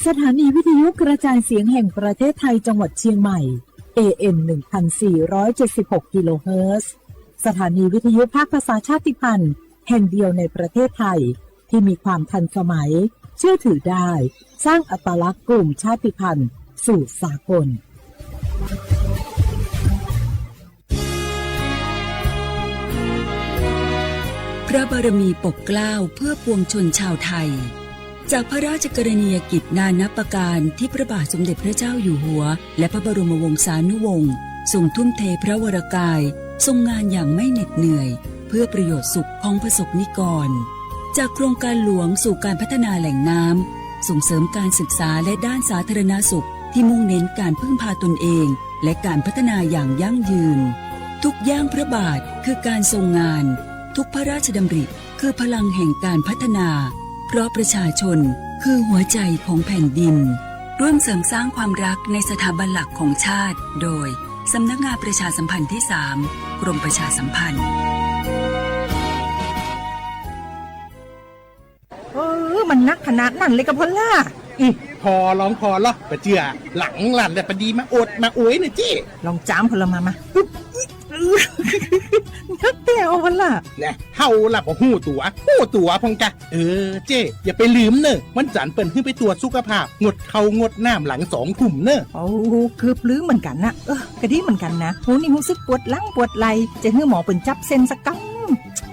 สถานีวิทยุกระจายเสียงแห่งประเทศไทยจังหวัดเชียงใหม่ เอ เอ็ม หนึ่งพันสี่ร้อยเจ็ดสิบหก กิโลเฮิรตซ์ สถานีวิทยุภาคภาษาชาติพันธุ์แห่งเดียวในประเทศไทย ที่มีความทันสมัย เชื่อถือได้ สร้างอัตลักษณ์กลุ่มชาติพันธุ์สู่สากล พระบารมีปกเกล้าเพื่อปวงชนชาวไทย จากพระราชกรณียกิจนานับประการที่พระบาทสมเด็จพระเจ้าอยู่หัว และพระบรมวงศานุวงศ์ทรงทุ่มเทพระวรกาย ทรงงานอย่างไม่เหน็ดเหนื่อย เพื่อประโยชน์สุขของประสบนิกร จากโครงการหลวงสู่การพัฒนาแหล่งน้ำ ส่งเสริมการศึกษาและด้านสาธารณสุขที่มุ่งเน้นการพึ่งพาตนเอง และการพัฒนาอย่างยั่งยืน ทุกย่างพระบาทคือการทรงงาน ทุกพระราชดำริคือพลังแห่งการพัฒนา เพราะประชาชนคือหัวใจของแผ่นดิน ร่วมเสริมสร้างความรักในสถาบันหลักของชาติ โดย สำนักงานประชาสัมพันธ์ที่สาม กรมประชาสัมพันธ์ เออ มันนักขนาดนั้นเลยกับพอลล่า อืม พอลองพอลอปะเจือ หลังหลั่นแต่ปดีมาอดมาอวยนะเจ้ ลองจามพอลมามา นักเตี้ยวพอลล่า นะ เฮาละบ่ฮู้ตั๋ว ฮู้ตั๋วพองกะ เออ เจ้ อย่าไปลืมเนอะ วันจันทร์เปิ้นหื้อไปตรวจสุขภาพ งดข้าวงดน้ำหลังสองทุ่มเนอะ โอ้ เกือบลืมเหมือนกันนะ เออ กะดีเหมือนกันนะ โห นี่รู้สึกปวดหลังปวดไหล่ จะหื้อหมอเปิ้นจับเส้นสักกำ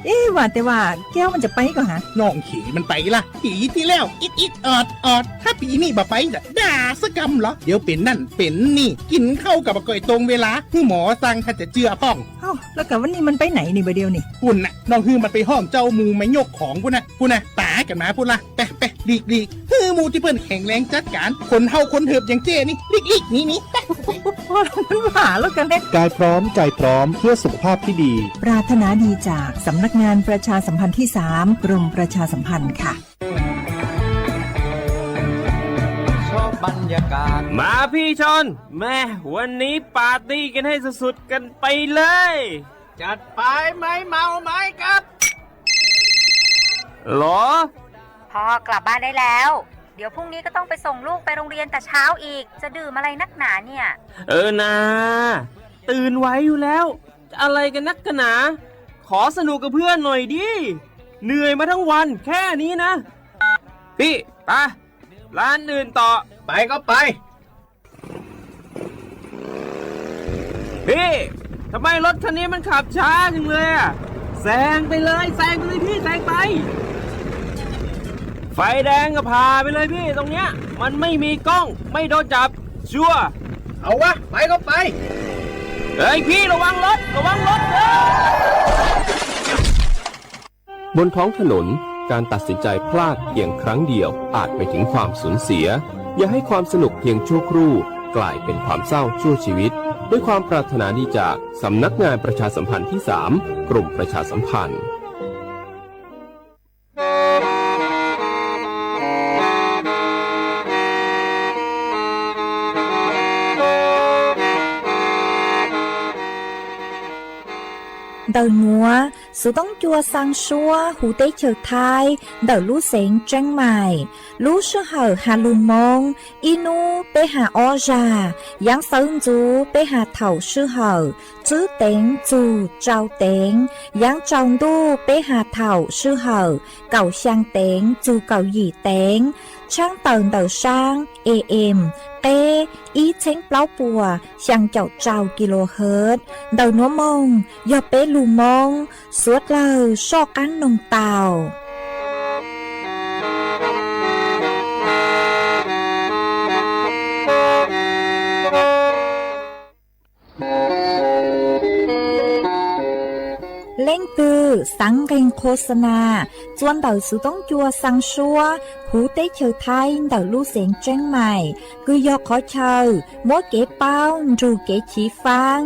เอ๊ะ ว่าแต่ว่าแก้วมันจะไปก่อหา น้องเขยมันไปละ ปีที่แล้วอิดอิดออดออด ถ้าปีนี้บ่ไปจะด่าสักกำเหรอ เดี๋ยวเป็นนั่นเป็นนี่ กินข้าวกับบ่ก่อยตรงเวลา หื้อหมอสั่งถ้าจะเจือพ่อง เอ้า แล้วกับวันนี้มันไปไหนนี่บ่าเดียวนี่ ปุ่นน่ะ น้องหื้อมันไปห้องเจ้าหมู่มายกของปุ่นน่ะ ปุ่นน่ะ ป๋ากันมาปุ่นละ ไปไปหลีกหลีก หื้อหมู่ที่เปิ้นแข็งแรงจัดการ คนเฒ่าคนเถิบอย่างเจ้นี่ หลีกหลีกหนีหนี พอลล่า มันหาแล้วกันเนี่ย กายพร้อมใจพร้อมเพื่อสุขภาพที่ดี ปรารถนาดีจากสำนักงานประชาสัมพันธ์ที่สาม กรมประชาสัมพันธ์ค่ะ มาพี่ชอน แม่ วันนี้ปาร์ตี้กันให้สุดๆกันไปเลย จัดไป ไม้เมาไม้ครับ หรอ พ่อกลับบ้านได้แล้ว เดี๋ยวพรุ่งนี้ก็ต้องไปส่งลูกไปโรงเรียนแต่เช้าอีก จะดื่มอะไรนักหนาเนี่ย เออนา ตื่นไหวอยู่แล้ว จะอะไรกันนักกันหนา ขอสนุกกับเพื่อนหน่อยดิ เหนื่อยมาทั้งวันแค่นี้นะ พี่ ไป ร้านอื่นต่อ ไปก็ไป พี่ ทำไมรถคันนี้มันขับช้าจังเลยอะ แซงไปเลย แซงไปเลยพี่ แซงไป ไฟแดงก็ผ่าไปเลยพี่ ตรงเนี้ย มันไม่มีกล้อง ไม่โดนจับ ชัวร์ เอาวะ ไปก็ไป เฮ้ยพี่ ระวังรถ ระวังรถ บนท้องถนน การตัดสินใจพลาดเพียงครั้งเดียวอาจไปถึงความสูญเสีย อย่าให้ความสนุกเพียงชั่วครู่กลายเป็นความเศร้าชั่วชีวิต ด้วยความปรารถนาดีจากสำนักงานประชาสัมพันธ์ที่สาม กรมประชาสัมพันธ์ Ntawm nuav, xuv toob cua xaa suab huv teb chaws Thaib ntawm lub xeev Tseeb Maim, lub sij hawm has lug Moob, ib nub peb has ob zag, yaav xawv ntxuv peb has thaum sij hawm tswb teev txug tsau teev, yaav tsau ntuj peb has thaum sij hawm kaum xyaa teev txug kaum yim teev, tshaab tawm ntawm saab A M, qeb ib txheeb plaub puas xyaa caum rau kilohertz. Ntawm nuav moog yog peb lug Moob, suav dlawg soj qaab noog tau. Leej twg Xav nqeeg qhua xa nas txua ntawm xuv toob cua xaa suab huv teb chaws Thaib ntawm lub xeev Tseeb Maim, kws yog qhov chaw muab kev paub nrug kev chiv faab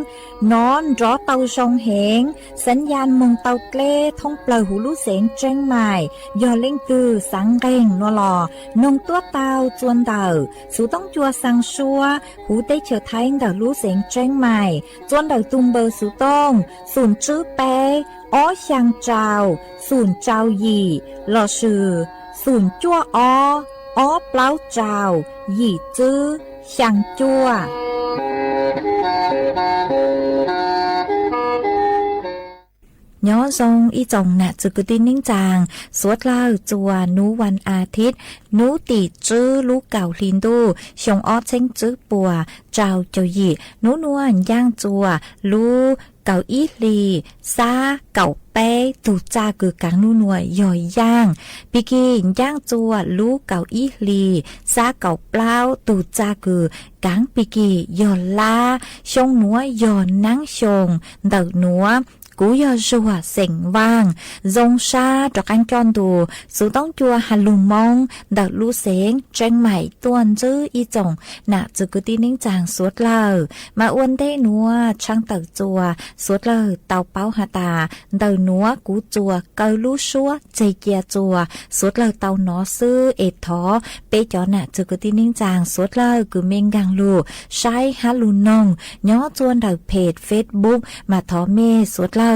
nov nrov tau zoo heev, xav yaj moog tau dleb thoob plawg huv lub xeev Tseeb Maim. Yog leej twg xav nqeeg nuav los noog tuab tau txua ntawm xuv toob cua xaa suab huv teb chaws Thaib ntawm lub xeev Tseeb Maim txua ntawm tug npawb xuv tooj xum tswb peb ob xyaa rau xum rau yim lossis xum cuaj ob ob plaub rau yim tswb xyaa cuaj. Nyob zoo ib tsoom nam txwv kwv tij neej tsaa, suav dlawg txua nub vas as thiv, nub tim tswb lub kaum hli ntuj xyoo ob txheeb tswb puas rau caum yim. Nub nuav ncaaj txua lub kaum ib hli xab kaum peb, tug txaj kws kaav nub nuav yog yaaj. Pig kig ncaaj txua lub kaum ib hli xab kaum plaub, tug txaj kws kaav pig kig yog lab. Xyoo nuav yog naab xyoo ntawm nuav. Kuv yog Zuag xeem Vaaj, zoo sab rov qaab coj ntu xuv toob cua has lug Moob ntawm lub xeev Tseeb Maim tuaj ntsib ib tsoom nam txwv kwv tij neej tsaa suav dlawg. Mas ua ntej nuav tshaaj tawm txua suav dlawg tau paub has tas ntawm nuav kuv txua kaw lub suab tseg cia txua suav dlawg tau nov xwb es thov peb cov nam txwv kwv tij neej tsaa suav dlawg kws mej nkaag lug saib hab lug noog nyob txua ntawm peg Facebook mas thov mej suav dlawg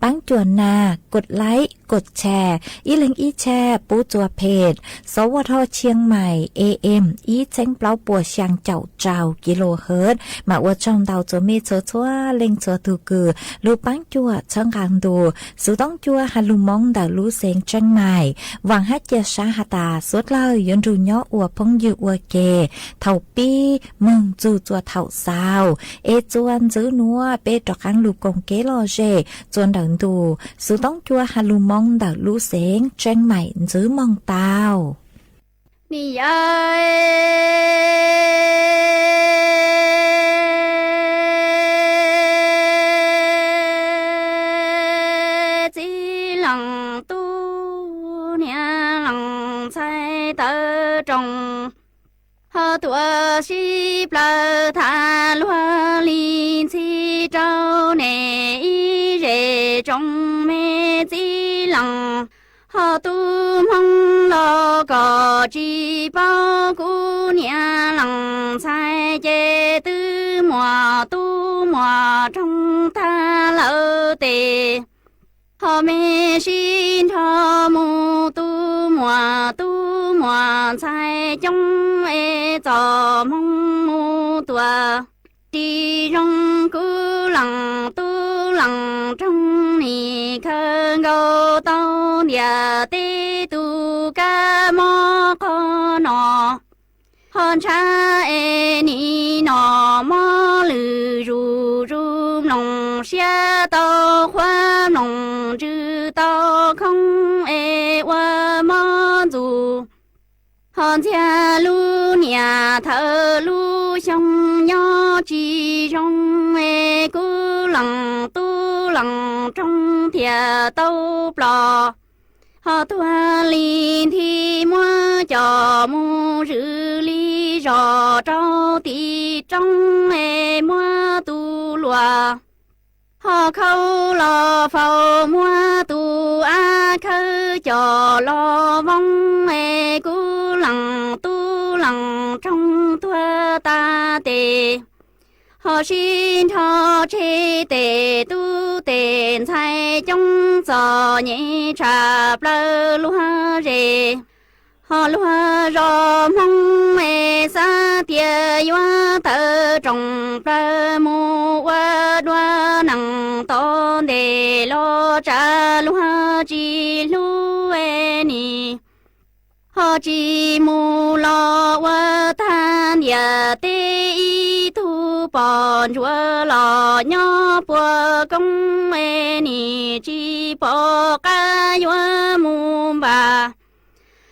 paab cuam nag kod like kod share, ib leeg ib share pub txua peg Sov Vaj Thoj Tshiab Mais A M ib txheeb plaub puas xyaa caum rau kilohertz. Mas ua tsaug ntau txua mej txhua txhua leej txhua tug kws lug paab cuam txhawb nqaa ntu xuv toob cua has lug Moob ntawm lub xeev Tseeb Maim. Vaam hab cia sab has tas suav dlawg yuav nrug nyob ua phooj ywg ua ke thaum pib moog txug txua thaum xaus. Es txua ntxiv nuav peb rov qaab lug koom kev lom zem txua ntawm ntu xuv toob cua has lug Moob ntawm lub xeev Tseeb Maim ntxiv moog tau. Ni yawm txiv leej tub niam leej ntxhais tawv roos, ho tuam sib plawv thav luag li ntxhi rau nej ib zej tsoom me txiv leej, ho tub Hmoob los kom tsis paub kuv niam leej ntxhais ces twb muaj tub muaj roog tag lawm tes, ho mej sib nrho mus tu muam tub muam ntxhais coob es txom Hmoob mus tuam. Tsis zoo kuv leej tub leej roog nim khawm nkaus tau ntiaj teb tus kab mob qhov no, ho ntshav es nim no mob lwm zuj zus, mloog siab tau qhuav mloog ntsws tau khoob es ua mob ntxuj. Ho ntxiag lub niam thawm lub xyoo nyob tsis zoo es kuv leej tub leej roog thiaj tau ploj. Ho tuag li nthi muab coj mus zwm li zos rau tim roob es muab tu luag. Ho khau los faus muab tus av khawb coj los voov es kuv leej tub leej roog tuag tas tes. Ho sib nrho tseg tej tub tej ntxhais coob txom nyem tshaj plaws luag zej. Ho luag zos Hmoob es xav tias yuav tawv roos plaws mus ua dua neeg tom ntej los tsam luag tsis hlub es nim ho tsis mus los ua tag ntiaj teb. Ib tug poj ntsuam los nyob puag koob es nim tsis pom qab yuav mus npaj.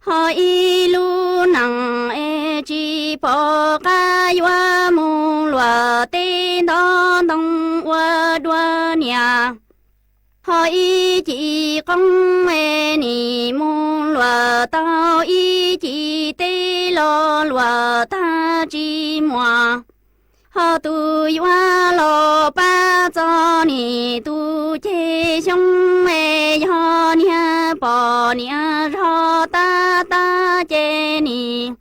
Ho ib lub neej es tsis pom qab yuav mus luag teb nto ntoo ua dua niam. Ho ib ci qoob es nim mus luam tau ib ci teb los luam tag tsis muaj. Ho tus yuav los pab txog nim tus ceg xyoob es yog niag poj niam zog tab tab ces nim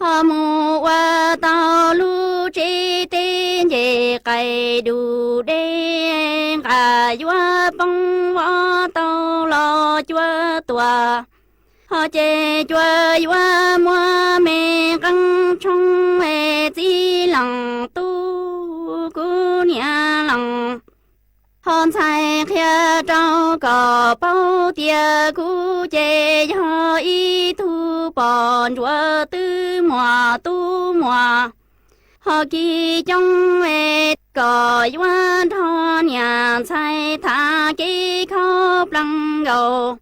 ho mus ua tau lub tsev teb nce qaim dub deb, nqa yuav poob vov tau los cuav tuam. Ho ces cuav yuav muab me qeej tshoob es txiv lees tub kuv niam lees. Ho ntxhais qhia rau kom paub tias kuv ces yog ib tug poj ntsuam twb muaj tub muaj. Ho kis coob es kom yuav nrog niam ntxhais tham kev khaub plees nkaus.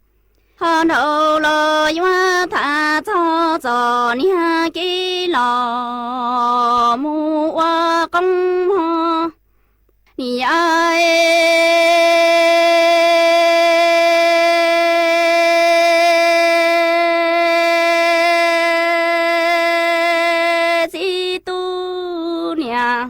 Ho nraud los yuav tham txog txom niag kev los mus ua qoob mog. Niam txiv tub niam,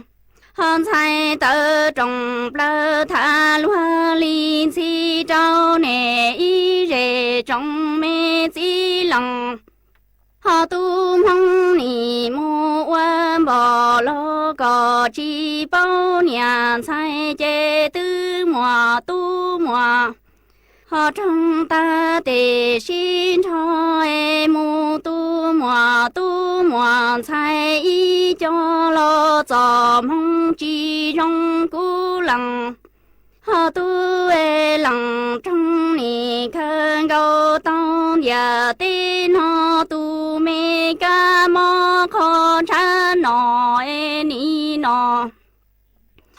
ho ntxhais tawv roos plaws tham luag li ntxhi rau niam ib zej tsoom me txiv lees. Ho tub Hmoob nim mus ua npom los kom tsis paub niam ntxhais ces twb muaj tub muaj. Ho roog tag tes sib nrho es mus tu muam tub muam ntxhais ib co los txom hmoo tsis zoo kuv lees. Ho tub es lees roog nim khaws nkaus tau ntiaj teb no tus me kab mob qhov ntshav no es nim no.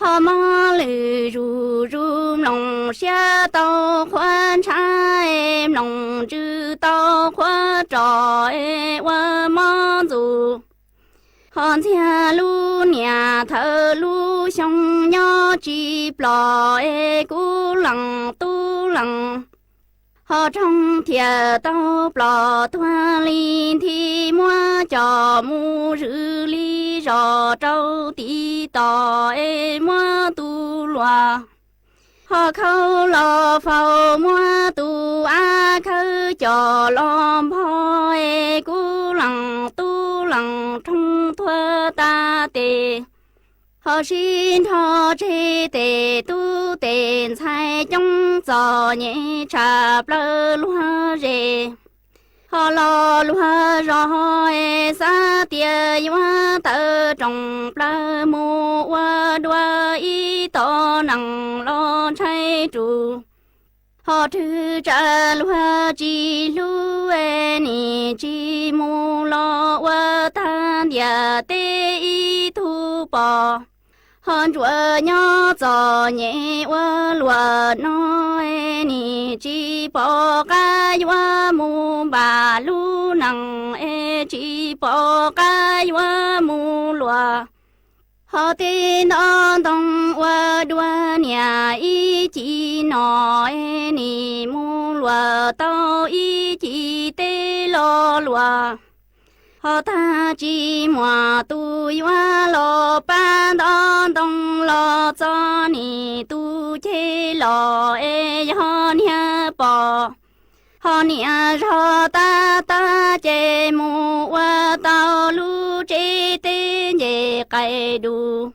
Ho mob lwm zuj zus mloog siab tau qhuav ntshav es mloog ntsws tau qhuav roj es ua mob ntxuj. Ho ntxiag lub niam thawm lub xyoo nyob tsis plom es kuv lees tub lees. Ho roog thiaj tau plom tuag li nthi muab coj mus zwm li zos rau tim tos es muab tu luag. Ho khaub los faus muab tus av khawb coj los npog es kuv lees tub lees roog tuag tas tes. Ho sib nrho tseg tes tub tes ntxhais coob txom nyem tshaj plaws luag zej. Ho los luag zog es xav tias yuav tawv roos plaws mus ua dua ib tog nees los ntshai rus. Ho rwg tsa luag tsis hlub es nim tsis mus los ua tag ntiaj teb ib tug poj. Ho ntsuav nyob txom nyem ua luaj no es nim tsis pom qab yuav mus npam lub nees es tsis pom qab yuav mus luaj. Ho teb nto ntoo ua dua niam ib ci no es nim mus luaj tau ib ci teb los luaj. Ho tag tsis muaj tus yuav los pab nto ntoo los txog nim tus ceg los es yog niag poj. Ho niam zog tab tab ces mus ua tau lub tsev teb nce qaim dub.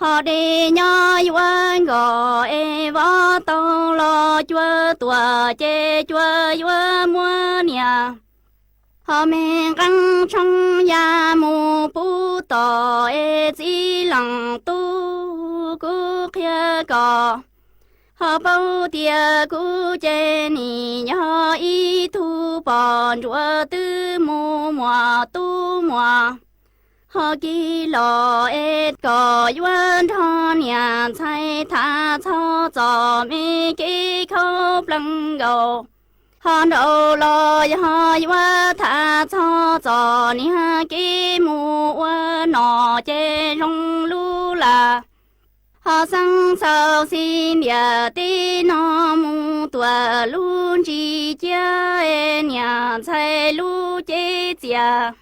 Ho dej nyob yuav nkoj es vov tau los cuav tuam ces cuav yuav muab niam. Ho me nqeeb tshoob ya mus pub tom es txiv leej tub kuv qhia kom ho paub tias kuv ces nim yog ib tug poj ntsuam twb mus muaj tub muaj. Ho kis los es kom yuav nrog niam ntxhais tham txog txom me kev khaub plees nkaus. Ho nraud los yog yuav tham txog txom niag kev mus ua nom ces zoo lub laj. Ho xeeb txhau xib ntiag teb no mus tuam lub ntsis ciab, niam ntxhais lub cev txias.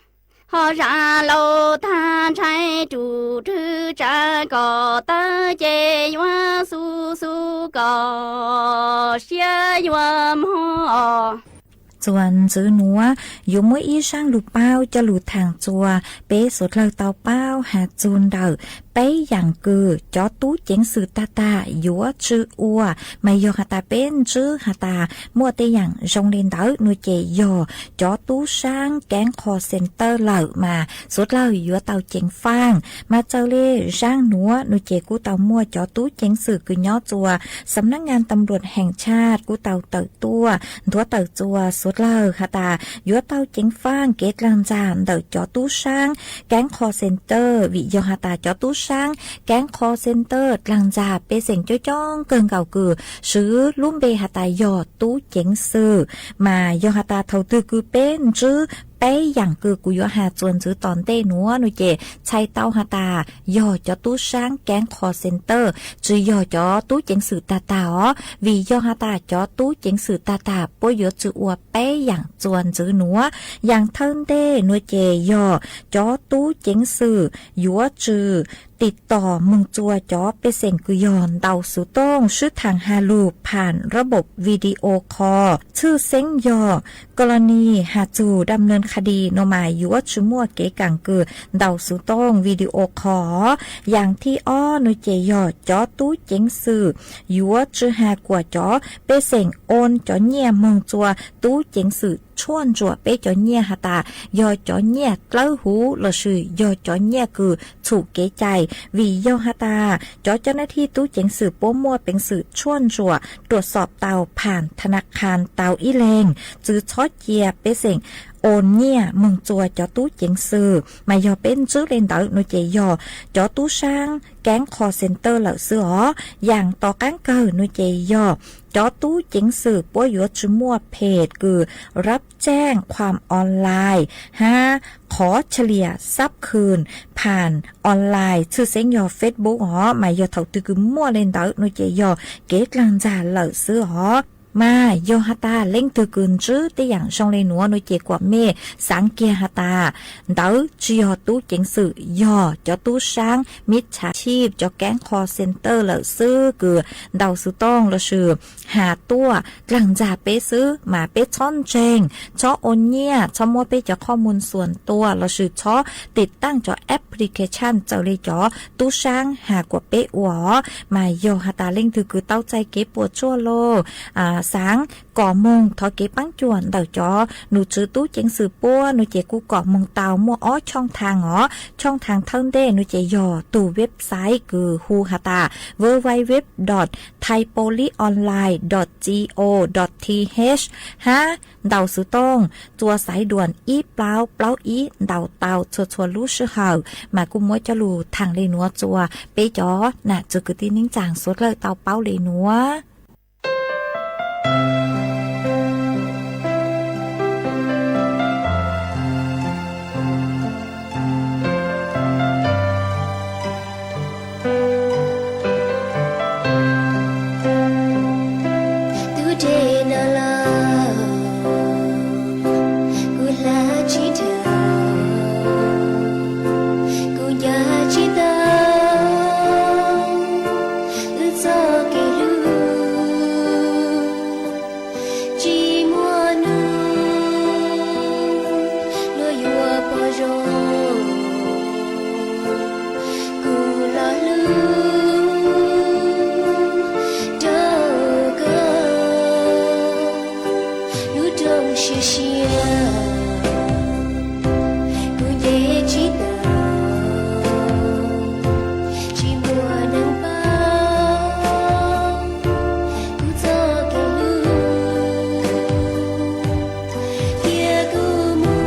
Ho zam laus tag ntshai rus rwg tsa kom tawb ces yuav xu xu kom siab yuav mob os. Txuas ntxwv nuav yuav muab ib zaab lug paub coj lug thaam txuas peb suav dlawg tau paub has txug ntawm peb yaam kws cov tub ceev xwm tag tag yuav tsw ua, mas yog has tas peb ntswb has tas muaj tej yaam zoo le ntawd nua ces yog cov tub saab keeb call center lawm mas suav dlawg yuav tau ceev faaj. Mas txawm le zaab nuav nua ces kuj tau muaj cov tub ceev xwm kws nyob txuas xam nab ngaa tam luam heem tshaj kuj tau tawm tuaj nthuav tawm txuas suav dlawg has tas yuav tau ceev faaj kev dlaag ntxag ntawm cov tub saab keeb call center, vim yog has tas cov tub saab keeb call center dlaag ntxag pej xeem coob coob kawg nkaus kws swv lub npe has tas yog tub ceev xwm. Mas yog has tas thaum twg kws peb ntswb peb yaam kws kuv yuav has txuas ntxwv tom ntej nuav nua ces txhais tau has tas yog cov tub saab keeb call center, tsi yog cov tub ceev xwm tag tag os. Vim yog has tas cov tub ceev xwm tag tag puab yuav tsw ua peb yaam txuas ntxwv nuav. Yaam thawj ntej nua ces yog cov tub ceev xwm yuav tsw tim tom moog txuas cov pej xeem kws yog ntaus xuv tooj sib thaam has lug pham rab npaum video call, tshwj xeeb yog kalani has txug dam naj khadi nua mas yuav tsw muaj kev kaam kws ntaus xuv tooj video call. Yaam thib ob nua ces yog cov tub ceev xwm yuav tsw has kuas cov pej xeem oon cov nyiaj moog txuas tub ceev xwm tshuaj ntsuam peb cov nyiaj has tas yog cov nyiaj dlawb huv lossis yog cov nyiaj kws txhum kev cai. Vim yog has tas cov cov nab thij tub ceev xwm puab muaj peev xwm tshuaj ntsuam ruam xom tau pham tha na kha tau ib leeg, tsi txhob cia pej xeem oon nyiaj moog txuas cov tub ceev xwm. Mas yog peb ntswb le ntawd nua ces yog cov tub saab keeb call center lawm xwb os. Yaam tom qaab kawg nua ces yog cov tub ceev xwm puab yuav tsw muaj phem kws rab tsaaj khuam online hab qhov chaw liam xab khwm pham online, tshwj xeeb yog Facebook os. Mas yog thaum twg kws muaj le ntawd nua ces yog kev dlaag ntxag lawm xwb os. Mas yog has tas leej twg kws ntswb tej yaam zoo le nuav nua ces kuam mej xaav kiag has tas ntawd tsi yog tub ceev xwm, yog cov tub saab mib txha chij cov keeb call center lawm xwb kws ntaus xuv tooj lossis has tuaj dlaag ntxag peb xwb. Mas peb txhob ntseeg, txhob oon nyiaj, txhob muab peb cov qhov muag xuas tua lossis txhob tim taaj cov application txawm le cov tub saab has kuas peb ua os. Mas yog has tas leej twg kws tau txais kev puam tsuaj los xaav kom moog thov kev paab cuam ntawm cov num tswv tub ceev xwm puab nua ces kuj kom moog tau muaj ob choj thaaj os. Choj thaaj thawj ntej nua ces yog tug website kws hu has tas www dot thaipoliceonline dot co dot th hab ntaus xuv tooj txuas xaiv duam ib plaub plaub ib ntaus tau txhua txhua lub sij hawm. Mas kuj muab coj lug thaam le nuav txuas peb cov nam txiv kwv tij neej tsaa suav dlawg tau paub le nuav. Tsis muaj nub luag yuav pom zoo kuv los hlub rau koj lub rooj siab siab. Kuv nce tsis tau, tsis muaj neeg paub kuv txoj kev hlub. Thiab kuv mus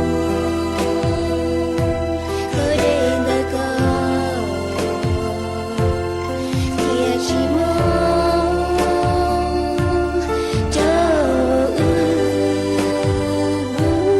qhov deb ntawm koj, thiab tsis mob rau wb mus.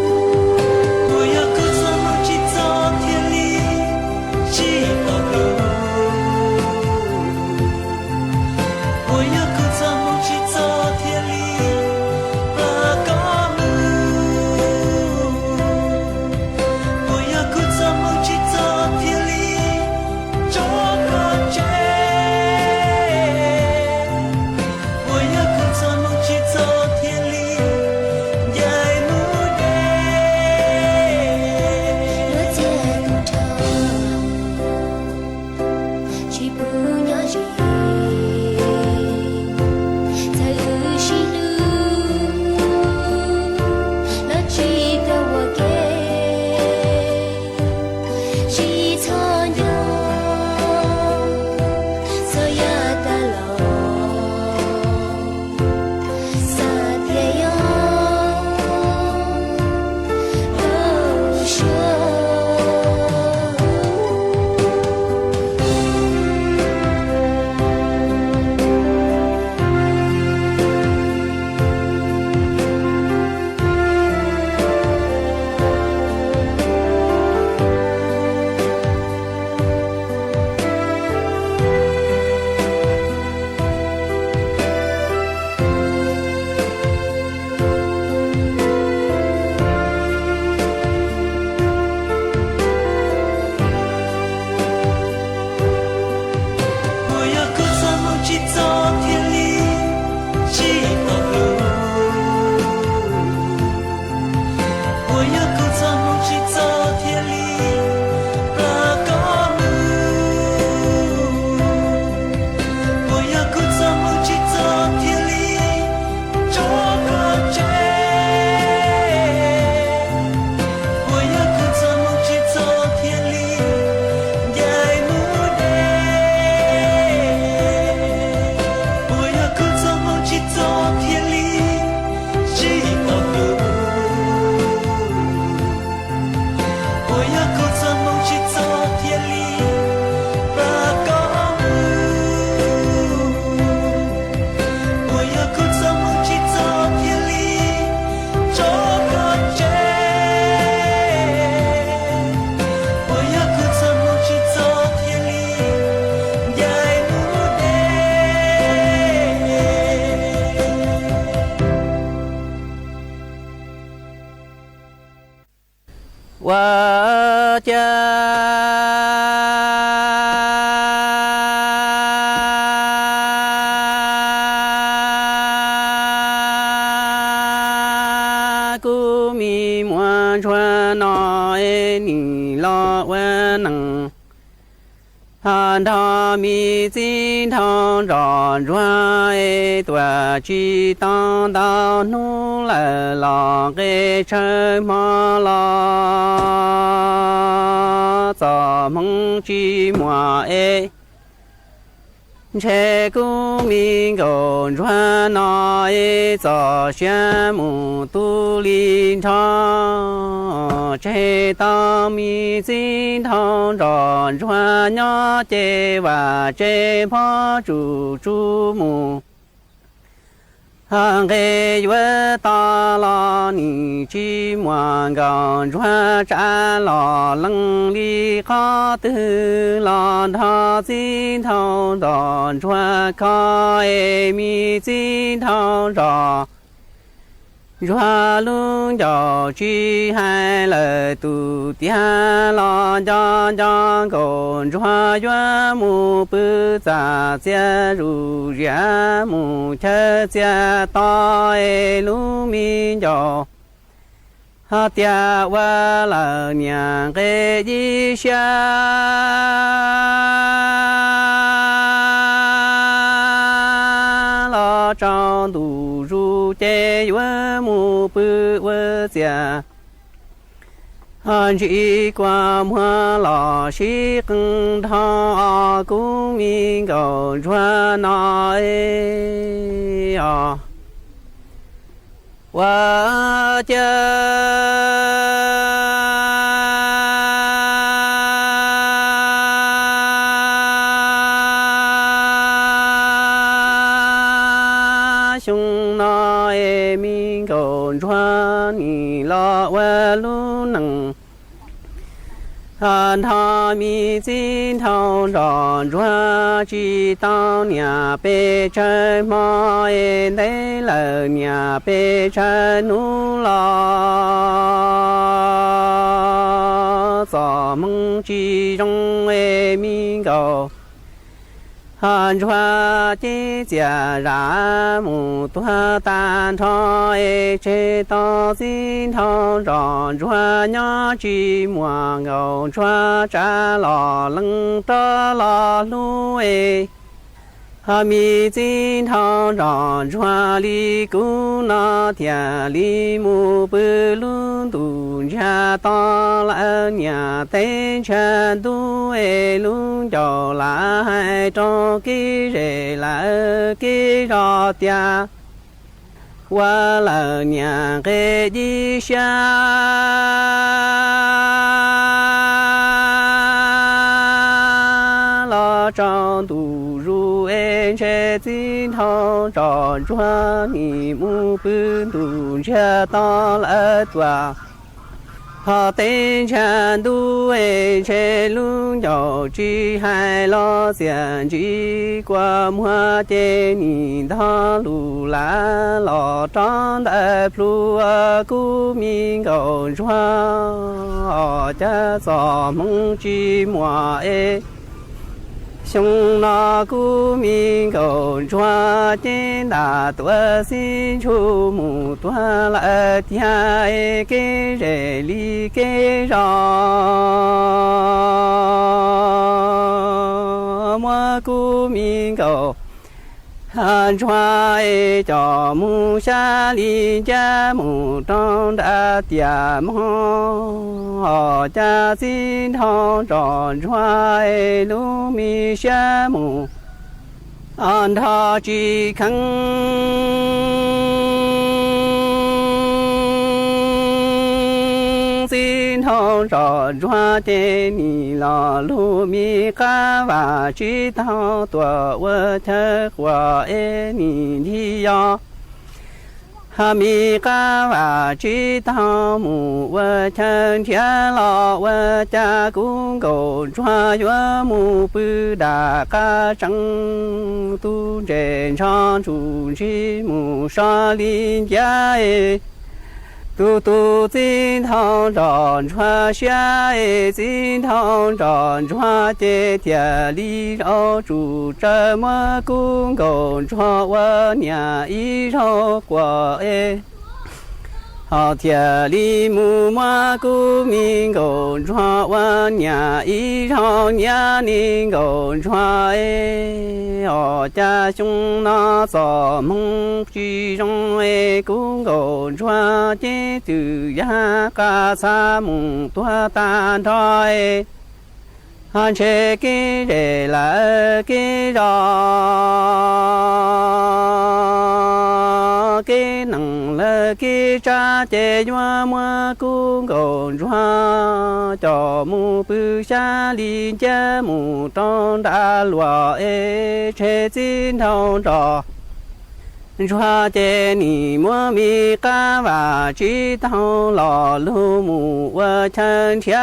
Puas yog kuv txoj hmoo tsis txog thiaj li plam koj mus? Puas yog kuv txoj hmoo tsis txog thiaj li tso koj tseg? Puas yog kuv txoj hmoo tsis txog thiaj li ncaim mus deb? Puas yog kuv txoj hmoo tsis txog thiaj li tsis tau hlub? Puas yog kuv txoj hmoo tsis txog thiaj li plam koj mus? Puas yog kuv txoj hmoo tsis txog thiaj li tso koj tseg? Puas yog kuv txoj hmoo tsis txog thiaj li ncaim mus deb? Ua cas kuv me muam ntsuag no es nim los ua neej nrog me txiv nraug nrog ntsuag es tuaj tsis tau ntau hnub lawm los nqe tsawg hmo los txoj hmoo tsis muaj es ntshe kuv me nkauj ntsuag no es txoj sia mus tu li nrho. Tseg tau me txiv nraug nrog ntsuag nyob ces vaj tse phob tsuj tsuj mus. Nqe yuav tau los nim tsis muaj nkauj ntsuag tsav los leej li qhov twg los nrog txiv nraug nrog ntsuag kho es me txiv nraug nrog ntsuag lub ncauj tsis hais lawm tus tiag los nco nco nkauj ntsuag yuav mus pw txaj txiag zuj zias mus chaw txias to es lub me ncauj hos tias ua lawm niam nqe ib siab los rau ntu zus ces yuav mus pw ua txias. Ntsib kua muag los sib qeej dhau os kuv me nkauj ntsuag no es os. Ua cas xyoo no es me nkauj ntsuag nim los ua lub neej nrog me txiv nraug nrog ntsuag tsis tau niam pes tsawg hmo es ntev lawm niam pes tsawg hnub los txoj hmoo tsis zoo es me nkauj ntsuag ces txias zam mus tuag tag nrho es tseg tau txiv nraug nrog ntsuag nyob tsis muaj nkauj ntsuag tsav los leej rov los hlub es me txiv nraug nrog ntsuag li kuv no thiaj li mus pw lub ntuj ntsiag to lawm niam teb ntsiag ntuj es lub ncauj lam hais rau kev zej lawm kev zos tias ua lawm niam nqe ib siab los rau ntu zus es ntshe txiv nraug nrog ntsuag nim mus pw ntuj ntsiag to lawm tuaj. Hos teb ntsiag ntuj es ntshe lub ncauj tsis hais los txias ntsib kua muag ces nim ntog lus lav los rov ntawd plhu kuv me nkauj ntsuag os. Cas txoj hmoo tsis muaj es Xyoo no kuv me nkauj ntsuag ces ntam tuaj xib ntshua mus tuag lawm tiag, kev zem li kev zos. Muab kuv me nkauj ntsuag coj mus xyab li ncab mus rau nram tiaj mog, cas txiv nraug zos ntsuag lub me siab mus nrog tsis kheev. Txiv nraug zos ntsuag ces nim los lug me qab vam tsis taug tuaj ua chaw quas es nim ncig yos. Ho me qab vam tsis taug mus ua chaw nrhiav los ua cas kuv nkauj ntsuag yuav mus pw dam qab tseeb. Tus ntses ntsho ntsuj ntsig mus so li ncab es tus tus txiv nraug zos ntsuag siab es txiv nraug zos ntsuag ces thiaj li zaum tsum tsawv muab kuv nkauj ntsuag ua niam ib zaug quas es ho thiaj li mus muab kuv me nkauj ntsuag ua niam ib zaug niam. Ne nkauj ntsuag es, ho cas xyoo no txoj hmoo tsis zoo es kuv nkauj ntsuag ces twb yog qab txaj mus tuag tag nrho es ho ntshe kev zem lawm kev zos, kev neeg lawm kev tsav ces yuav muab kuv nkauj ntsuag coj mus pw xyab li ncab mus rau nram luag es ntshe txiv nraug zos ntsuag ces nim muab me qab vam tsis taug los lug mus ua chaw nrhiav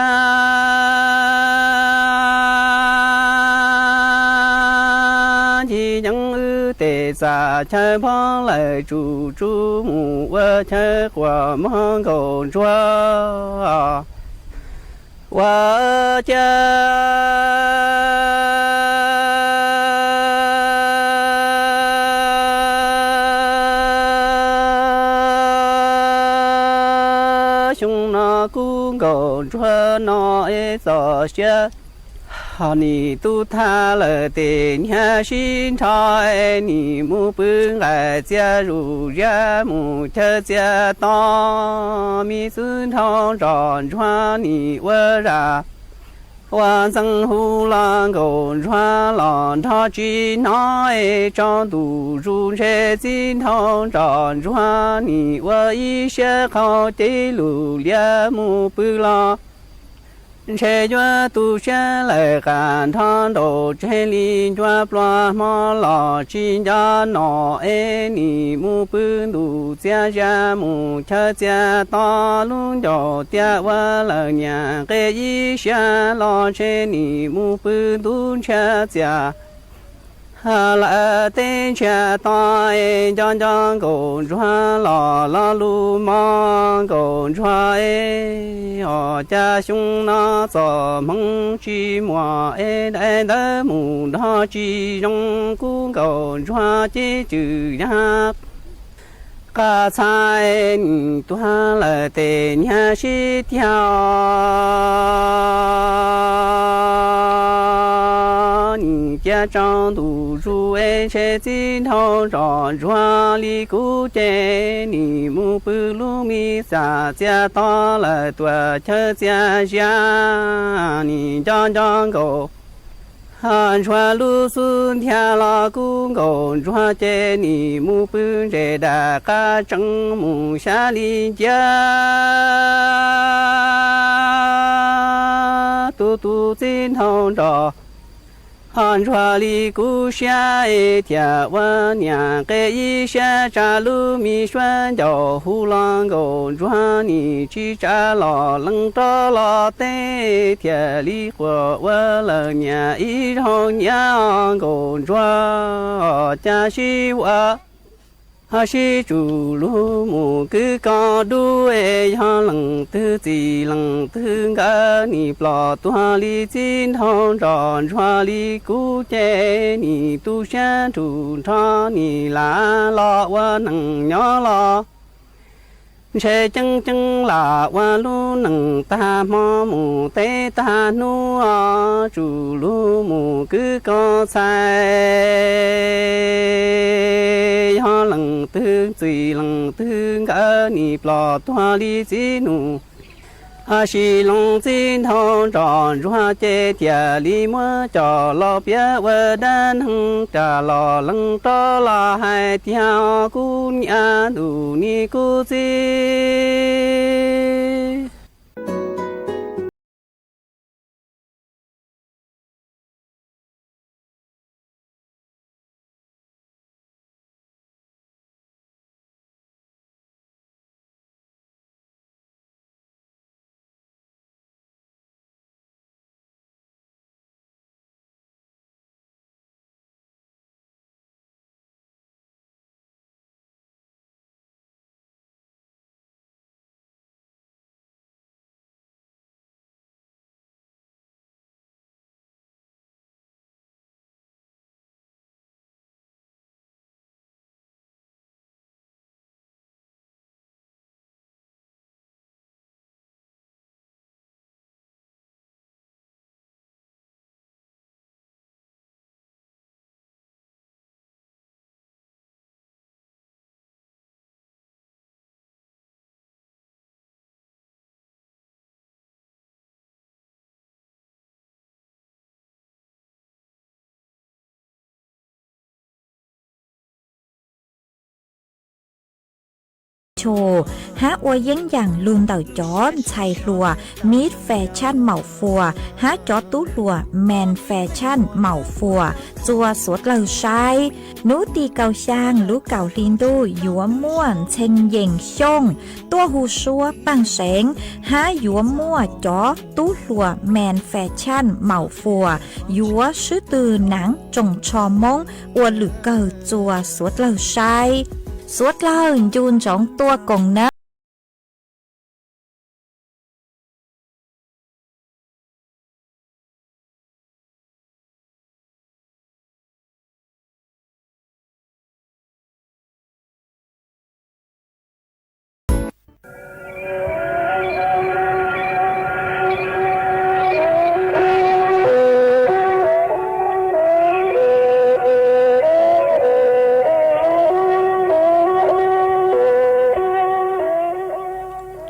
ncig yeeb wb tej txaj chaw pov lawm tsum tsum mus ua chaw quas mog nkauj ntsuag. Ua cas xyoo no kuv nkauj ntsuag no es txoj sia ho nim tu tag lawm tej niag sib nrho es nim mus pw nqaij txias zuj zias mus chaw txias to. Me txiv nraug zos ntsuag nim ua zam ua ntxeev hu los nkauj ntsuag los nrog tsis hnov es tsaus ntuj zus ntshe txiv nraug zos ntsuag nim ua ib siab qhau cev lus liab mus pw los ntshe yuav tu siab lawm qab nrho nraum tseg li ncua pluas hmo los tsis nco nom es nim mus pw ntuj txias zas mus chaw txias to. Lub ncauj tiaj ua lawm niam nqe ib siab los ntshe nim mus pw ntuj ntshiab txias lawm tej ntshiab to es nco nco nkauj ntsuag los lo lus mog nkauj ntsuag es, ho cas xyoo no txoj hmoo tsis muaj es daim ntawv mus nrog tsis zoo. Kuv nkauj ntsuag ces twb yog qab txaj nim tuag lawm tej niag sib tiag. Nim cia tsaus ntuj zus es ntshe txiv nraug zos ntsuag li kuv ces nim mus pw lub me txaj txias to lawm tuaj chaw txias zias. Nim nco nco nkauj ntsuag lub xub ntiag los kuv nkauj ntsuag ces nim mus pw ntses dam qab tseeb mus xyab li ncab. Tus tus txiv nraug zos ntsuag li kuv siab es thiaj ua niam nqe ib siab tsa lub me suab ncauj hu los nkauj ntsuag nim tsis tsa los lees rov los teb thiaj li quaj ua lawm niam ib zaug niam. Nkauj ntsuag cas sib ua Ho sib tsum lug mus kwv koj dub es yog leej twg txim leej twg nkawm, nim plom tuag li txiv nraug nroj ntsuag li kuv ces nim tu siab nrug nrho nim lam los ua neeg nyob los. Ntshe ceeb ceeb lam ua lub neej tag hmo mus teb tag hnub os, tsum lug mus kwv koj txhais. Yog leej twg txim leej twg nkawm, nim plom tuag li txiv nus. Ho sib loo txiv nraug nroj ntsuag ces thiaj li muab coj los piav ua dab neeg, ras los leej rov los hais tias kuv niam ntuj nim kuv txiv. Choo, hab ua yeeb yaam lug ntawm cov ntxhais hluas Mid Fas Tshaj Maum Fuas hab cov tub hluas Mens Fas Tshaj Maum Fuas txua suav dlawg saib. Nub tim kaum xyaa lub kaum hli ntuj yuav muaj ntxhee yees xyooj tuaj hu suab paaj seev hab yuav muaj cov tub hluas Mens Fas Tshaj Maum Fuas yuav swb tw naav tsoom tsho Moob ua lwm kawg txua suav dlawg saib. Suav dlawg ncu ntsoov tuaj koom nawb.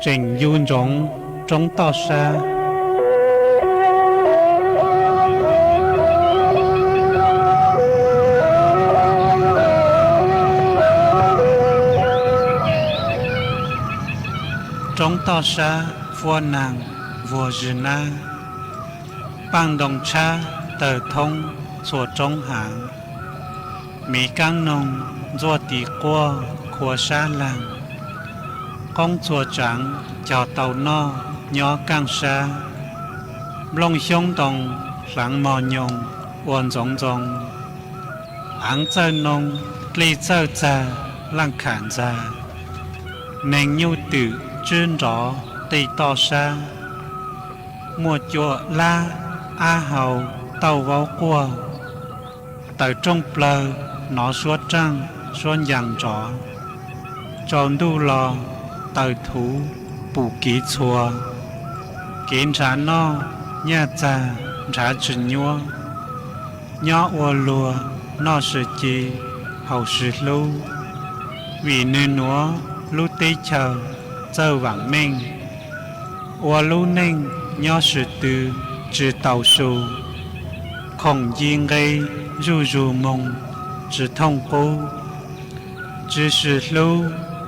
Tseem ncu ntsoov roob toj sab. Roob toj sab fuab naag vuag zws nab, paaj ntoo tshab tawg thoob txhua roob haav. Miv kaab noog ntxuaj tiv quaj khua sab laag, qoob txhua tsaav cog tau noj nyob kaaj sab. Nplooj xyoob ntoo hlaav mog nyoos ua ntxoov ntxoo, aav txawj noo dlej txawj txag laaj kham ntxag. Neeg nyuj twm tswb nrov tej toj sab, muaj cua lab ab hau tauj vaub quaj. Tawm rooj plawg nov suab raaj suab ncaas nrov, tsaus ntuj los taws thuv pum kiv txhua. Kev nrhav noj nyaj txag nrhav tsis nyuab, nyob ua luag noj sib ci haus sib hlub, vim nwg nuav lub teb chaws txawj vaam meej. Ua lub neej nyob sib tw tsis tau su, khoom nce nqe zuj zus moog tsis thooj qub, tsis sib hlub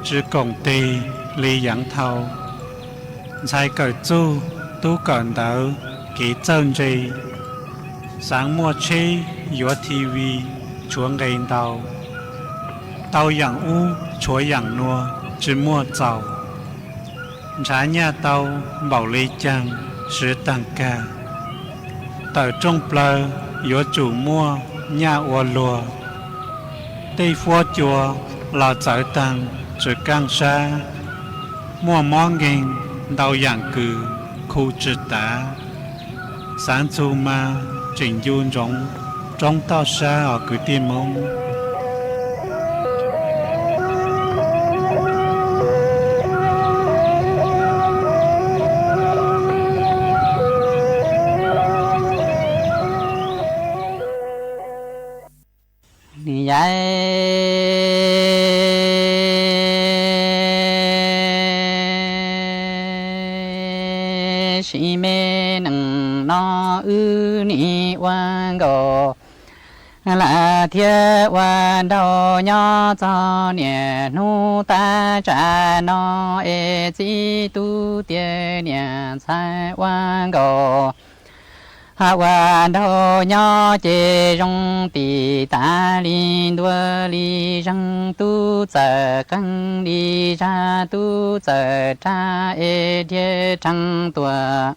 tsis koom teg li yaav thau. Ntxhais kawm txuj tub kawm ntawv kev txawj ntse, xaav muaj tsheb yuav TV tshuav nqe ntau, tau yaam ub tshuav yaam nua tsis muaj txaus. Nrhav nyaj tau npaum li caag swv taag kag, tawm rooj plawg yuav tsum muaj nyaj ua luag. Tej fuab cua Los txawv taag Tswv Kaaj sab, muaj mob nkeeg ntau yaam kws khu tsi tav, xaav txug mas tseem ncu ntsoov roob toj sab os kwv tij Moob. Yaiv sim me neej no wb nim ua nkaus lawm thiab ua nraug nyob txog niaj hnub tag tsa no es txiv tub tias niam ntxhais ua nkaus ua nraug nyob ces zoo tim tas li ntua li zeeg, tub txawm qeeg li zag, tub txawm rag es dhia rhees tuam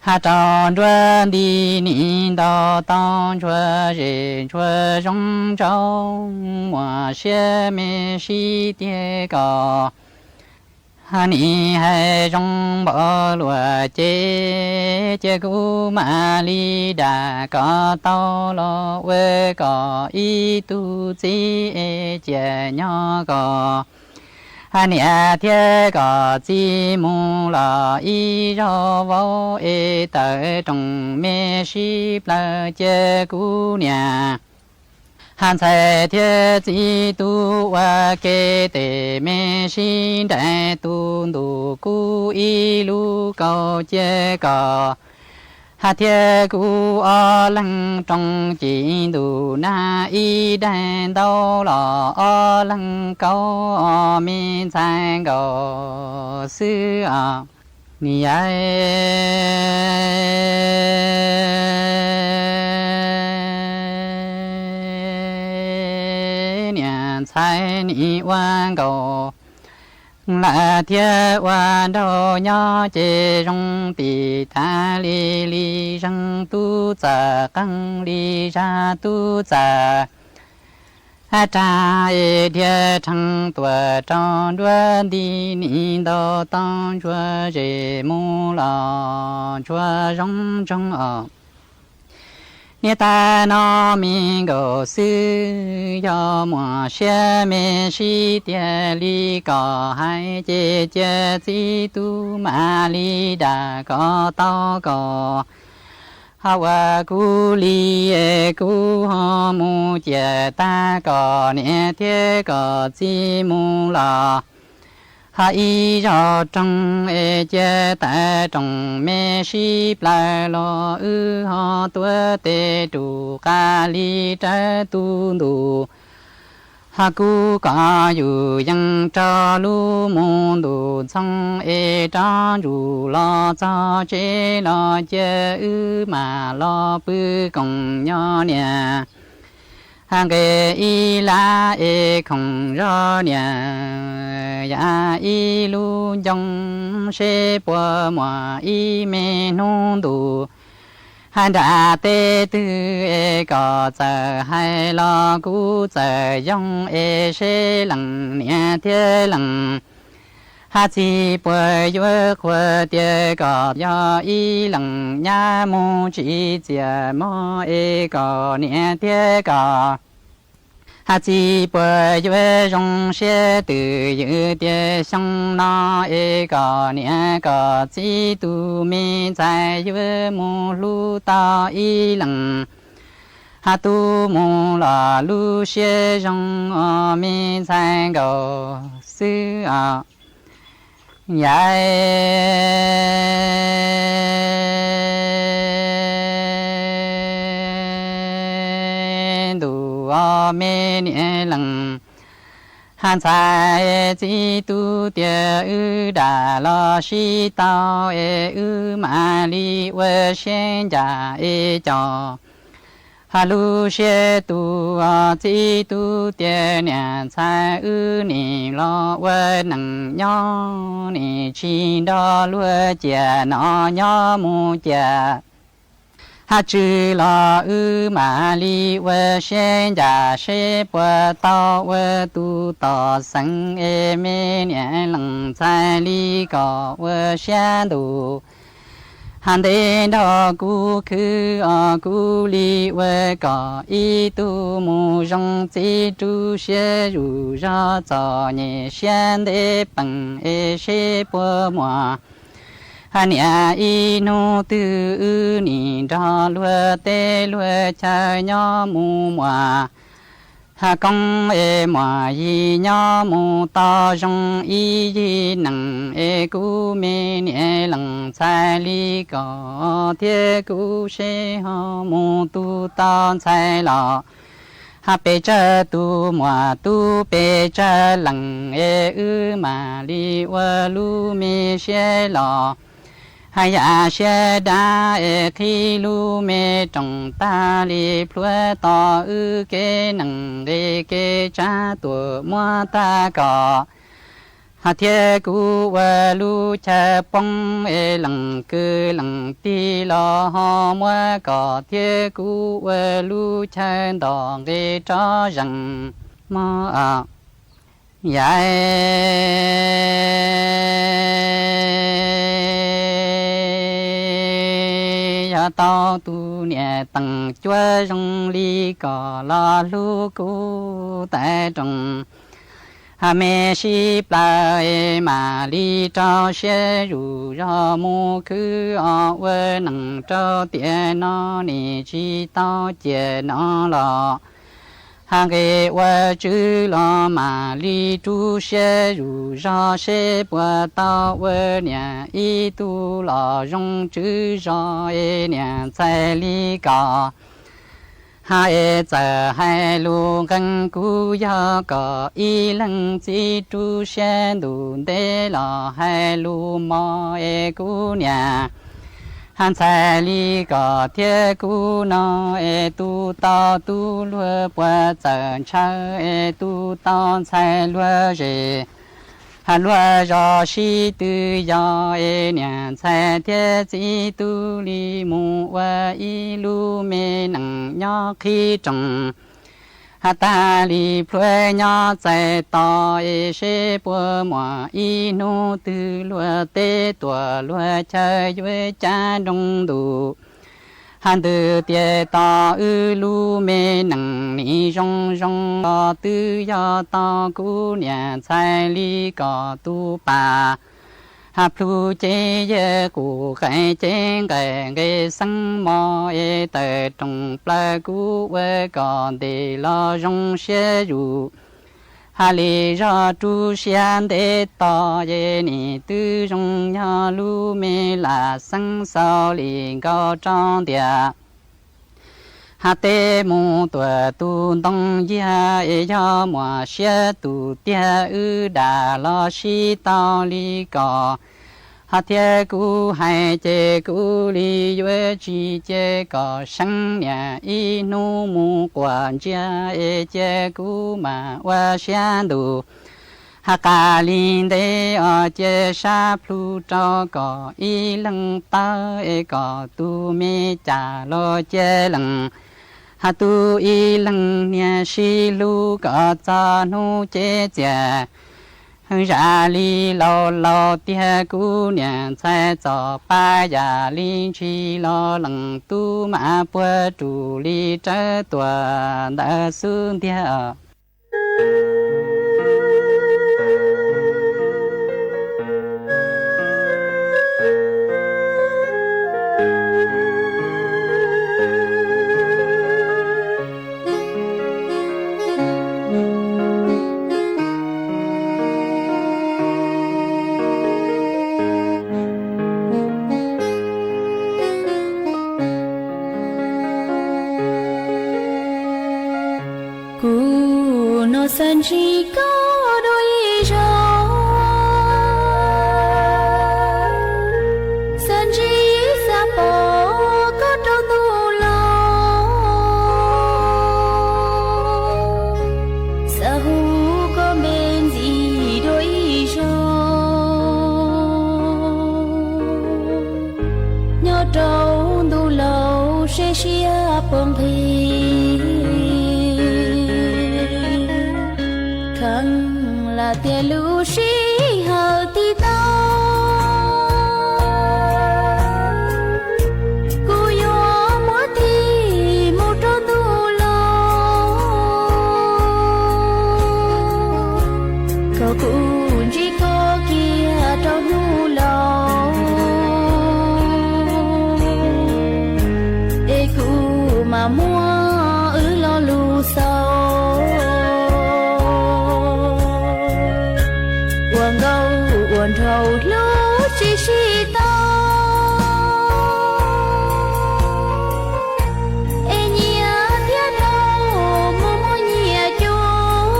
has rau nruab nti nim ntaus tau ntsuag zem ntsuag zoo ntsoov, muaj siab me sib tiag kom nim hais zoo npaum luaj ces, cia kuv mam li dam kom tau los ua kom ib tug txiv es ciaj nyob kom niam thiab kom txiv mus los ib zaug vauv es tawm rooj me sib plaws, cia kuv niam ntxhais thiab txiv tub ua ke tes me sib nraim, tu ntu kuv ib lub kaus, cia kom thiab kuv ob leeg rooj ci ntu nag, ib daim ntaub los ob leeg kaub, me ntxhais nkaus xwb os. Yaiv niam ntxhais nim ua nkaus lawm thiab ua nraug nyob ces zoo tim tas li li zeeg, tub txawm qeeg li zag, tub txawm rag es dhia rhees tuam rau nruab nti nim ntaus tau ntsuag zem mus los ntsuag zoo ntsoog os. Niam tais no me nkaus xwb, yog muaj siab me sib tiag li kom hais ces cia txiv tub mam li dam kom tau kom ho ua kuv li, kuv ho mus ciam tag kom niam thiab kom txiv mus los ho ib zaug rooj es cia tawm rooj me sib plaws los wb ho tuav tes rus qab li rawv tu ntu. Ho kuv kom yus yeej rau lub mus ntu ntxhoo es rov ntsum los txog tsev los cia wb mam los pw koom nyob niam. Nqes ib lab es khoom zog niam, yam ib lub ncoo seb puas muaj ib me hnub ntu nram teb twg es kom txawm hais los kuv txawm yoog es seb leej niam thiab leej txiv puas yuav qhuas tias kom yog ib leej nyab mus tsis txias mog es kom niam thiab kom txiv puas yuav zoo siab twj ywm tias xyoo no es kom niam kom txiv tus me ntxhais yuav mus hlub tau ib leej tub mus los lub siab zoo os me ntxhais nkaus xwb os. Yaiv ntu os me niam leej ntxhais, txiv tub tias wb dam los sib tau es wb mam li ua siab ncaj es coj lub siab tu. Txiv tub tias niam ntxhais, wb nim los ua neej nyob, nim tsis nrog luag ciam no nyob mus ciam Hab tswv los wb mam li ua siab ncaj seb puas tau ua tus tom xeev es me niam leej ntxhais li kom ua siab ntuj. Hab ntev nrog kuv khwv os kuv li ua kom ib tug mus zoo txiv rub siab zuj zog txom nyem siab ntev peem es seb puas muaj. Hab niam ib hnub twg wb nim nrog luag teb luag chaw nyob mus muaj. Hab koob es muaj yig nyob mus tau zoo ib yig neej es kuv me niam leej ntxhais li kom thiab kuv seb ho mus tu tau ntxhais los. Hab pes tsawg tus muam tub pes tsawg leej es wb mam li ua lub me siab los. Hab yam siab dab es qhib lub me rooj tag li plhuav tos wb kev neej nqe kev tsab tuam muab tag kom. Hab thiab kuv ua lub chaw poob es leej kwv leej tij los ho muab kom thiab kuv ua lub chaw ntom nqe rov zees mog. Yam yog tau tus niam teem cuab zoo li kom los hlub kuv tawm rooj. Hab me sib plaws es mam li rau siab zuj zog mus khwv os ua neej rau tiam no nim tsis tau ciaj no los. Hab nqe ua tswv los mam li rub siab zuj zog seb puas tau ua niam ib tug los zoo tswv zos es niam ntxhais li kom. Hab es txawm hais lus nqeeb kuv yog kom ib leeg txiv rub siab ntuj ntev los hais lus mos es kuv niam. Hab ntxhais li kom thiab kuv no es tu tau tub luag puas txawm ntshaw es tu tau ntxhais luag zes. Hab luag zos sib tw yos es niam ntxhais thiab txiv tub li mus ua ib lub me neej nyob qhib rooj. Hab tag li plhuav nyob txais tos es seb puas muaj ib hnub twg luag teb tuam luag chaw yuav cab nroo ntuj. Hab ntws tias tos wb lub me neej nim zoo zoo los twb yog tau kuv niam ntxhais li kom tus pas. Hab plhu cev yawg qus qees cev nqaim nqe xeeb mos es tawm rooj plaws kuv ua kom ntes los zoo siab zuj. Hab li zog rub siab ntev tos es nim twb zoo yog lub me lam xeeb xaus li nkaus rau ntiag. Hab teb mus tuam tus ntoo yag es yog muaj siab tus tiag wb dam los sib tau li kom. Hab thiab kuv hais ces kuv li yuav tsis cia kom seeb niam ib hnub mus quas ntsiag es cia kuv mam ua siab ntuj. Hab qas li ntev os cia sab plhu rau kom ib leeg tawb es kom tus me cas los cia leej. Hab tus ib leeg niag sib hlub kom txog hnub cev txias. Zam li laus laus tiag kuv niam ntxhais txom pab yam li ntshis los leej tub mas puag rus li rawv tuam ntawd xub ntiag. Kuv no xav ntsib koj dua ib zaug, xav ntsib xav pom koj rau ntuj laug, xav hu koj npe ntxiv dua ib zaug, nyob rau ntuj laug seb Puas nqhis kheev lam tias lub sij hawm tib tau, kuv yuav muab tig mus rau ntuj los, kom kuv ntsib koj kiag rau hnub laus, es kuv mam muab wb lo lus xaus. Ua nkauj ua nraug hlub tsis sib tau, es nyias thiab dhau mus muaj nyias cuag.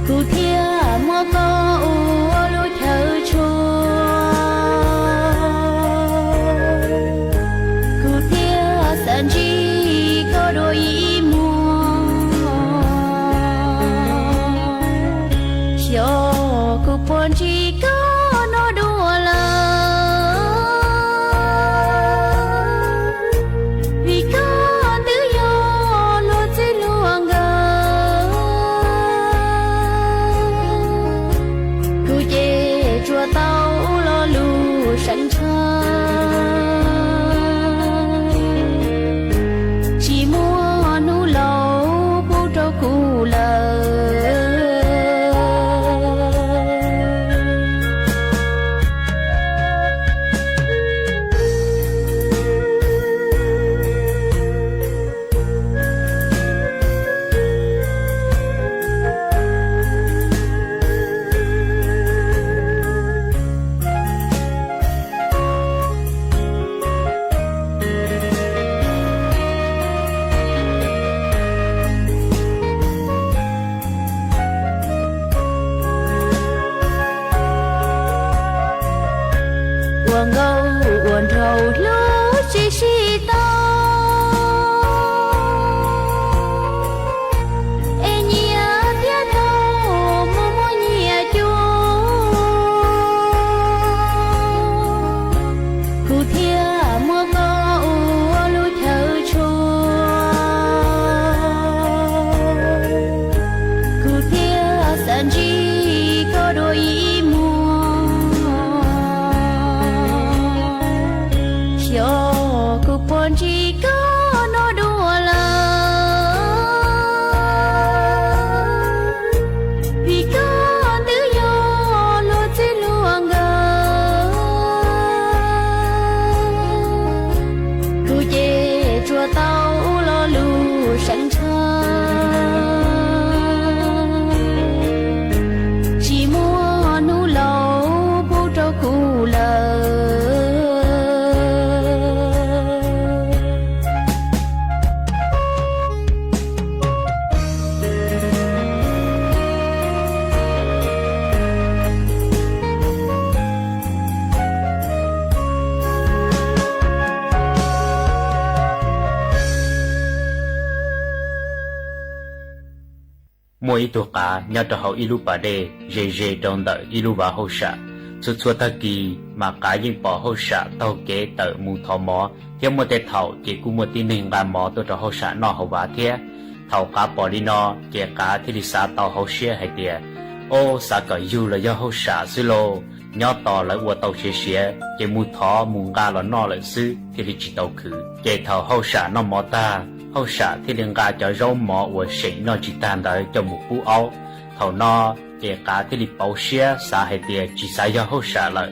Kuv thiaj muab koj ua lub chaw tshua, kuv thiaj xav ntsib koj dua ib muag. Xyov kuv puas ntsib koj no dua lawm, vim koj twb yog luag txij luag nkawm. Kuv ces tsuas tau ua lo lus seev ntshaw, tsis muaj hnub laus pub rau kuv lawm. Ua nkauj ua nraug hlub tsis sib tau, es nyias thiab dhau mus muaj nyias cuag. Kuv thiaj muab koj ua lub chaw tshua, kuv thiaj xav ntsib koj dua ib muag. Xyov kuv puas ntsib koj no dua lawm, vim koj twb yog luag txij luag nkawm. Kuv ces tsuas tau ua lo lus seev ntshaw, tsis muaj hnub laus pub rau kuv lawm. Muaj ib tug qav nyob rau hauv ib lub pas dej ze ze rau ntawm ib lub vav hauj sam. Txhua txhua tag kis mas qav yeej pom hauj sam taug kev tawm mus thov mov, thiab muaj tej thaum ces kuj muaj tib neeg nqa mov tuaj rau hauj sam noj hauv vav thiab. Thaum qav pom li no, ces qav thiaj li xav tau hauv siab hais tias, Ob, xav kom yug los yog hauj sam xwb lauj, nyob tos lawv ua tau siav siav ces mus thov mus nqa los noj lawm xwb thiaj li tsis tau khwv. Ces thaum hauj sam noj mov tag, hauj sam thiaj li nqa cov zaub mov uas seem noj tsis tag ntawd coj mus pub aub. Thaum no ces qav thiaj li pauv siab xav hais tias tsis xav yog hauj sam lawm,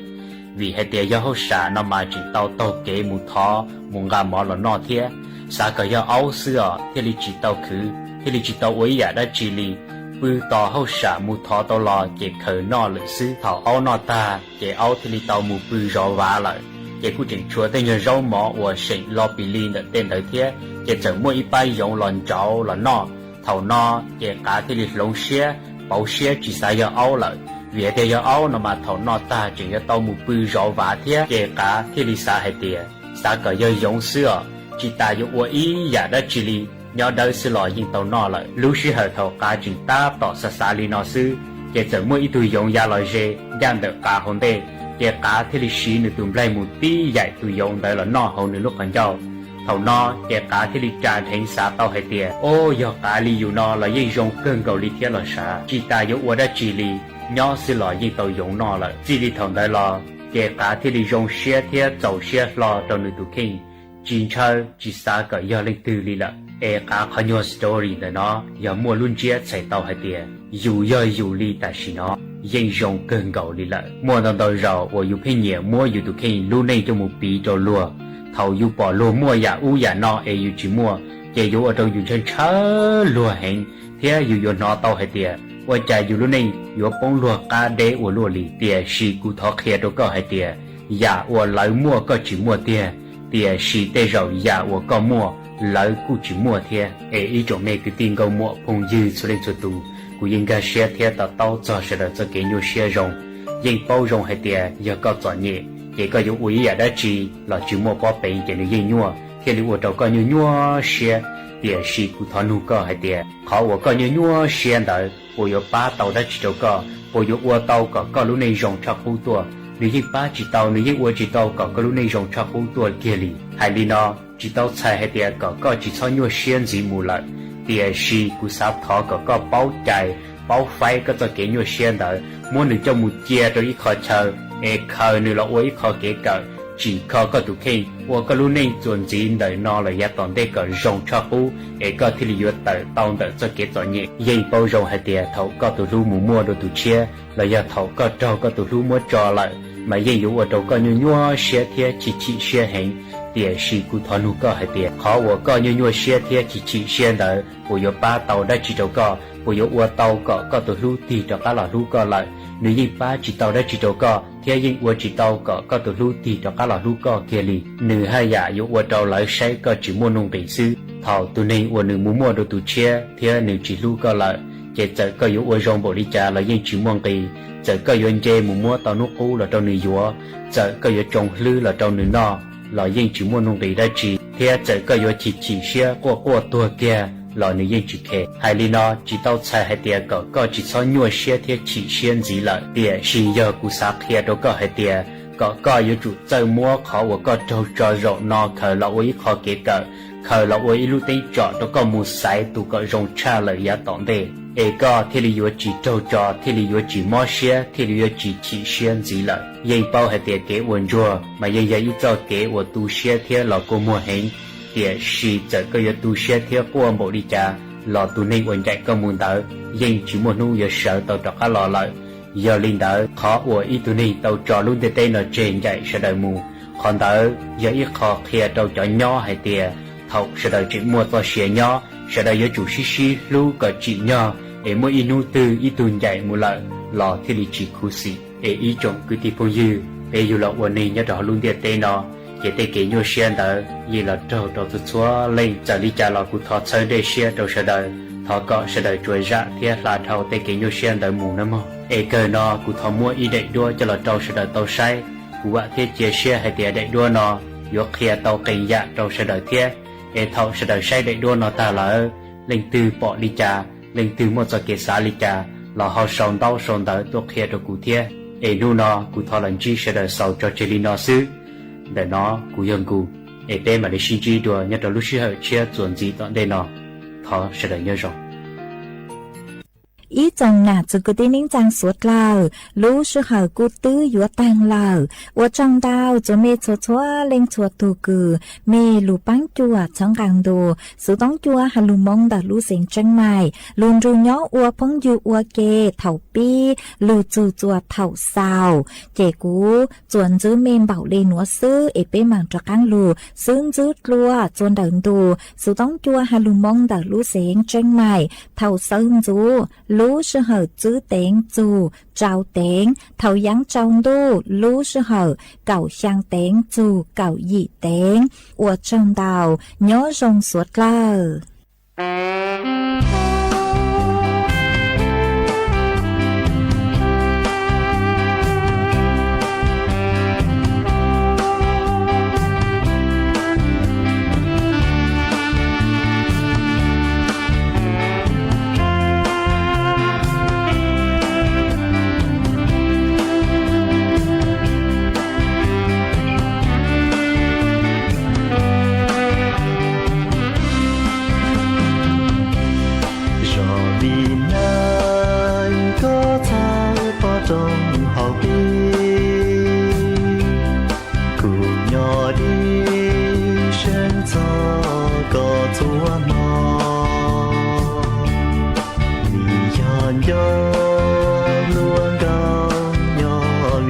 vim hais tias yog hauj sam no mas tseem tau taug kev mus thov mus nqa mov los noj thiab. Xav kom yog aub xwb os thiaj li tsis tau khwv, thiaj li tsis tau ua ib yam dab tsi li. Pw tos hauj sam mus thov tau los ces khaws noj lawm xwb. Thaum aub noj tag ces aub thiaj li tau mus pw zov vav lawm. Ces kuj tseem tshuav tej nyuag zaub mov uas seem lo pis li ntawm tej ntawd thiab, ces txawm muaj ib pab yoov los ntsauv los noj. Thaum no ces qav thiaj li hloov siab, pauv siab tsis xav yog aub lawm, vim hais tias yog aub no mas thaum noj tag tseem yuav tau mus pw zov vav thiab. Ces qav thiaj li xav hais tias, Xav kom yog yoov xwb os, tsis tas yuav ua ib yam dab tsi li, nyob dawb xwb los yeej tau noj lawm. Lub sij hawm thaum qav tseem tab tom xav xav li no xwb, ces txawm muaj ib tug yoov ya los ze ncaj ntawm qav hauv ntej. Ces qav thiaj li siv nws tus nplaig mus tib yaim tus yoov ntawd los noj hauv nws lub qhov ncauj. Thaum no ces qav thiaj li ras dheev xav tau hais tias, o, yog qav li yus no los yeej zoo kawg nkaus li thiab los sav, tsis tas yuav ua dab tsi li, nyob xwb los yeej tau yoov noj lawm. Txij li thaum ntawd los ces qav thiaj li zoo siab thiab txaus siab hlo rau nws tus kheej, tsis ntshaw tsis xav kom yog leej twg li lawm. Es qav qhov nyuag story ntawm no yog muaj lub ntsiab txhais tau hais tias yus yog yus li tam sim no yeej zoo kawg nkaus li lawm. Muaj ntau ntau zaus uas yus pheej nyiam muab yus tus kheej lub neej coj mus piv rau luag. Thaum yus pom luag muaj yam ub yam no es yus tsis muaj, ces yuav ua rau yus ntshaw ntshaw luag heev, thiab yus yuav hnov tau hais tias ua cas yus lub neej yuav poob luag qab deb ua luaj li. Tiam sis kuv thov qhia rau koj hais tias yam uas lawv muaj koj tsis muaj tiag, tiam sis tej zaum yam uas koj muaj lawv kuj tsis muaj thiab. Es ib tsoom me kwv tij nkauj muam phooj ywg txhua leej txhua tus, kuv yeej nkag siab thiab to taub txog sawv daws txoj kev nyuaj siab zoo. Yeej paub zoo hais tias yog koj txom nyem, ces koj yuav ua ib yam dab tsi los tsis muaj pob peev ces nws yeej nyuaj, thiaj li ua rau koj nyuaj nyuaj siab. Tiam sis kuv thov nug koj hais tias qhov uas koj nyuaj nyuaj siab ntawd puas yuav pab tau dab tsi rau koj? Puas yuav ua tau kom koj lub neej zoo tshaj qub tuaj? Nws yeej pab tsis tau, nws yeej ua tsis tau kom koj lub neej zoo tshaj qub tuaj kiag li. Hais li no, tsis tau txhais hais tias kom koj tsis txhob nyuaj siab ntxiv mus lawm, tiam sis kuv xav thov kom koj paub cais, paub faib koj txoj kev nyuaj siab ntawd, muab nws coj mus cia rau ib qho chaw, es khaws nws los ua ib qho kev kawm, tsim kho koj tus kheej, ua koj lub neej txuas ntxiv ntawm no lawm yav tom ntej kom zoo tshaj qub, es koj thiaj li yuav tawm tau ntawm txoj kev txom nyem. Yeej paub zoo hais tias thaum koj tus hlub mus muaj dua tus tshiab, los yog thaum koj raug koj tus hlub muab tso lawm, mas yeej yuav ua rau koj nyuaj nyuaj siab thiab chim chim siab heev. Tiam sis kuv thov nug koj hais tias qhov uas koj nyuaj nyuaj siab thiab chim chim siab ntawd puas yuav pab tau dab tsi rau koj? Puas yuav ua tau kom koj tus hlub tig rov qab los hlub koj lawm? Nws yeej pab tsis tau dab tsi rau koj thiab yeej ua tsis tau kom koj tus hlub tig rov qab los hlub koj kiag li. Nws haj yam yuav ua rau lawv saib koj tsis muaj nuj nqis xwb. Thaum tus neeg uas nws mus muaj dua tus tshiab thiab nws tsis hlub koj lawm, ces txawm koj yuav ua zoo npaum li cas los yeej tsis muaj nqis. Txawm koj yuav nce mus muab tau hnub qub los rau nws yuav, txawm koj yuav tsoo hlwb los rau nws noj, los yeej tsis muaj nuj nqis dab tsi, thiab txawm koj yuav chim chim siab quaj quaj tuag kiag los nws yeej tsis khe. Hais li no tsis tau txhais hais tias kom koj tsis txhob nyuaj siab thiab chim siab ntxiv lawm, tiam sis yog kuv xav qhia rau koj hais tias kom koj yuav tsum txawj muab qhov uas koj raug tso zaum no khaws los ua ib qho kev kawm, khaws los ua ib lub teeb tsom rau koj mus xaiv tus kom zoo tshaj lawm yav tom ntej, es koj thiaj li yuav tsis raug tso, thiaj li yuav tsis mob siab, thiaj li yuav tsis chim siab ntxiv lawm. Yeej paub hais tias kev ua ntsuag mas yeej yog ib txoj kev uas tu siab thiab los kua muag heev, tiam sis txawm koj yuav tu siab thiab quaj npaum li cas los tus neeg uas ncaim koj mus ntawd yeej tsis muaj hnub yuav sawv tau rov qab los lawm. Yog li ntawd, qhov uas ib tug neeg tau tso lub ntiaj teb no tseg ncaim sawv daws mus, qhov ntawd yog ib qho qhia rau cov nyob hais tias thaum sawv daws tseem muaj txoj sia nyob, sawv daws yuav tsum sib sib hlub kom tsim nyog, es muaj ib hnub twg ib tug ncaim mus lawm los thiaj li tsis khuv xim. Es ib tsoom kwv tij phooj ywg, peb yug los ua neeg nyob rau hauv lub ntiaj teb no, ces tej kev nyuaj siab ntawd yeej los raug rau txhua txhua leej. Txawm li cas los kuv thov txhawb ntsej siab rau sawv daws, thov kom sawv daws tsuas zam thiab hla dhau tej kev nyuaj siab ntawd mus nawb mog. Es kawg no kuv thov muab ib daim duab coj los rau sawv daws tau saib. Kuv vam thiab cia siab hais tias daim duab no yuav qhia tau qee yam rau sawv daws thiab. Es thaum sawv daws saib daim duab no tag lawm, leej twg pom li cas, leej twg muaj txoj kev xav li cas, los ho sau ntaub sau ntawv tuaj qhia rau kuv thiab. Es hnub no kuv thov los ntsib sawv daws xaus tso tseg li no xwb. Ntawm no kuv yog Nkus, es peb mam li sib ntsib dua nyob rau lub sij hawm tshiab txuas ntxiv tom ntej no. Thov sawv daws nyob zoo. Ib tsoom nam txiv kwv tij neej tsaa suav dlawg, lub sij hawm kuj twb yuav taag lawm. Ua tsaug ntau txuas mej txhua txhua leej txhua tug kws mej lug paab cuam txhawb nqaa ntu Xuv Toob Cua has lug Moob ntawm lub xeev Tseeb Maim lug nrug nyob ua phooj ywg ua ke thaum pib lug txug txuas thaum xaus. Ces kuv txuas ntxwv mej npaum le nuav xwb es peb maam rov qaab lug xwb ntxwv dlua txuas ntawm ntu Xuv Toob Cua has lug Moob ntawm lub xeev Tseeb Maim thaum sawv ntxuv lub sij hawm tsib teev txug rau teev, thaum yaav tsaus ntuj lub sij hawm kaum xyaa teev txug kaum yim teev. Ua tsaug ntau, nyob zoo suav dlawg.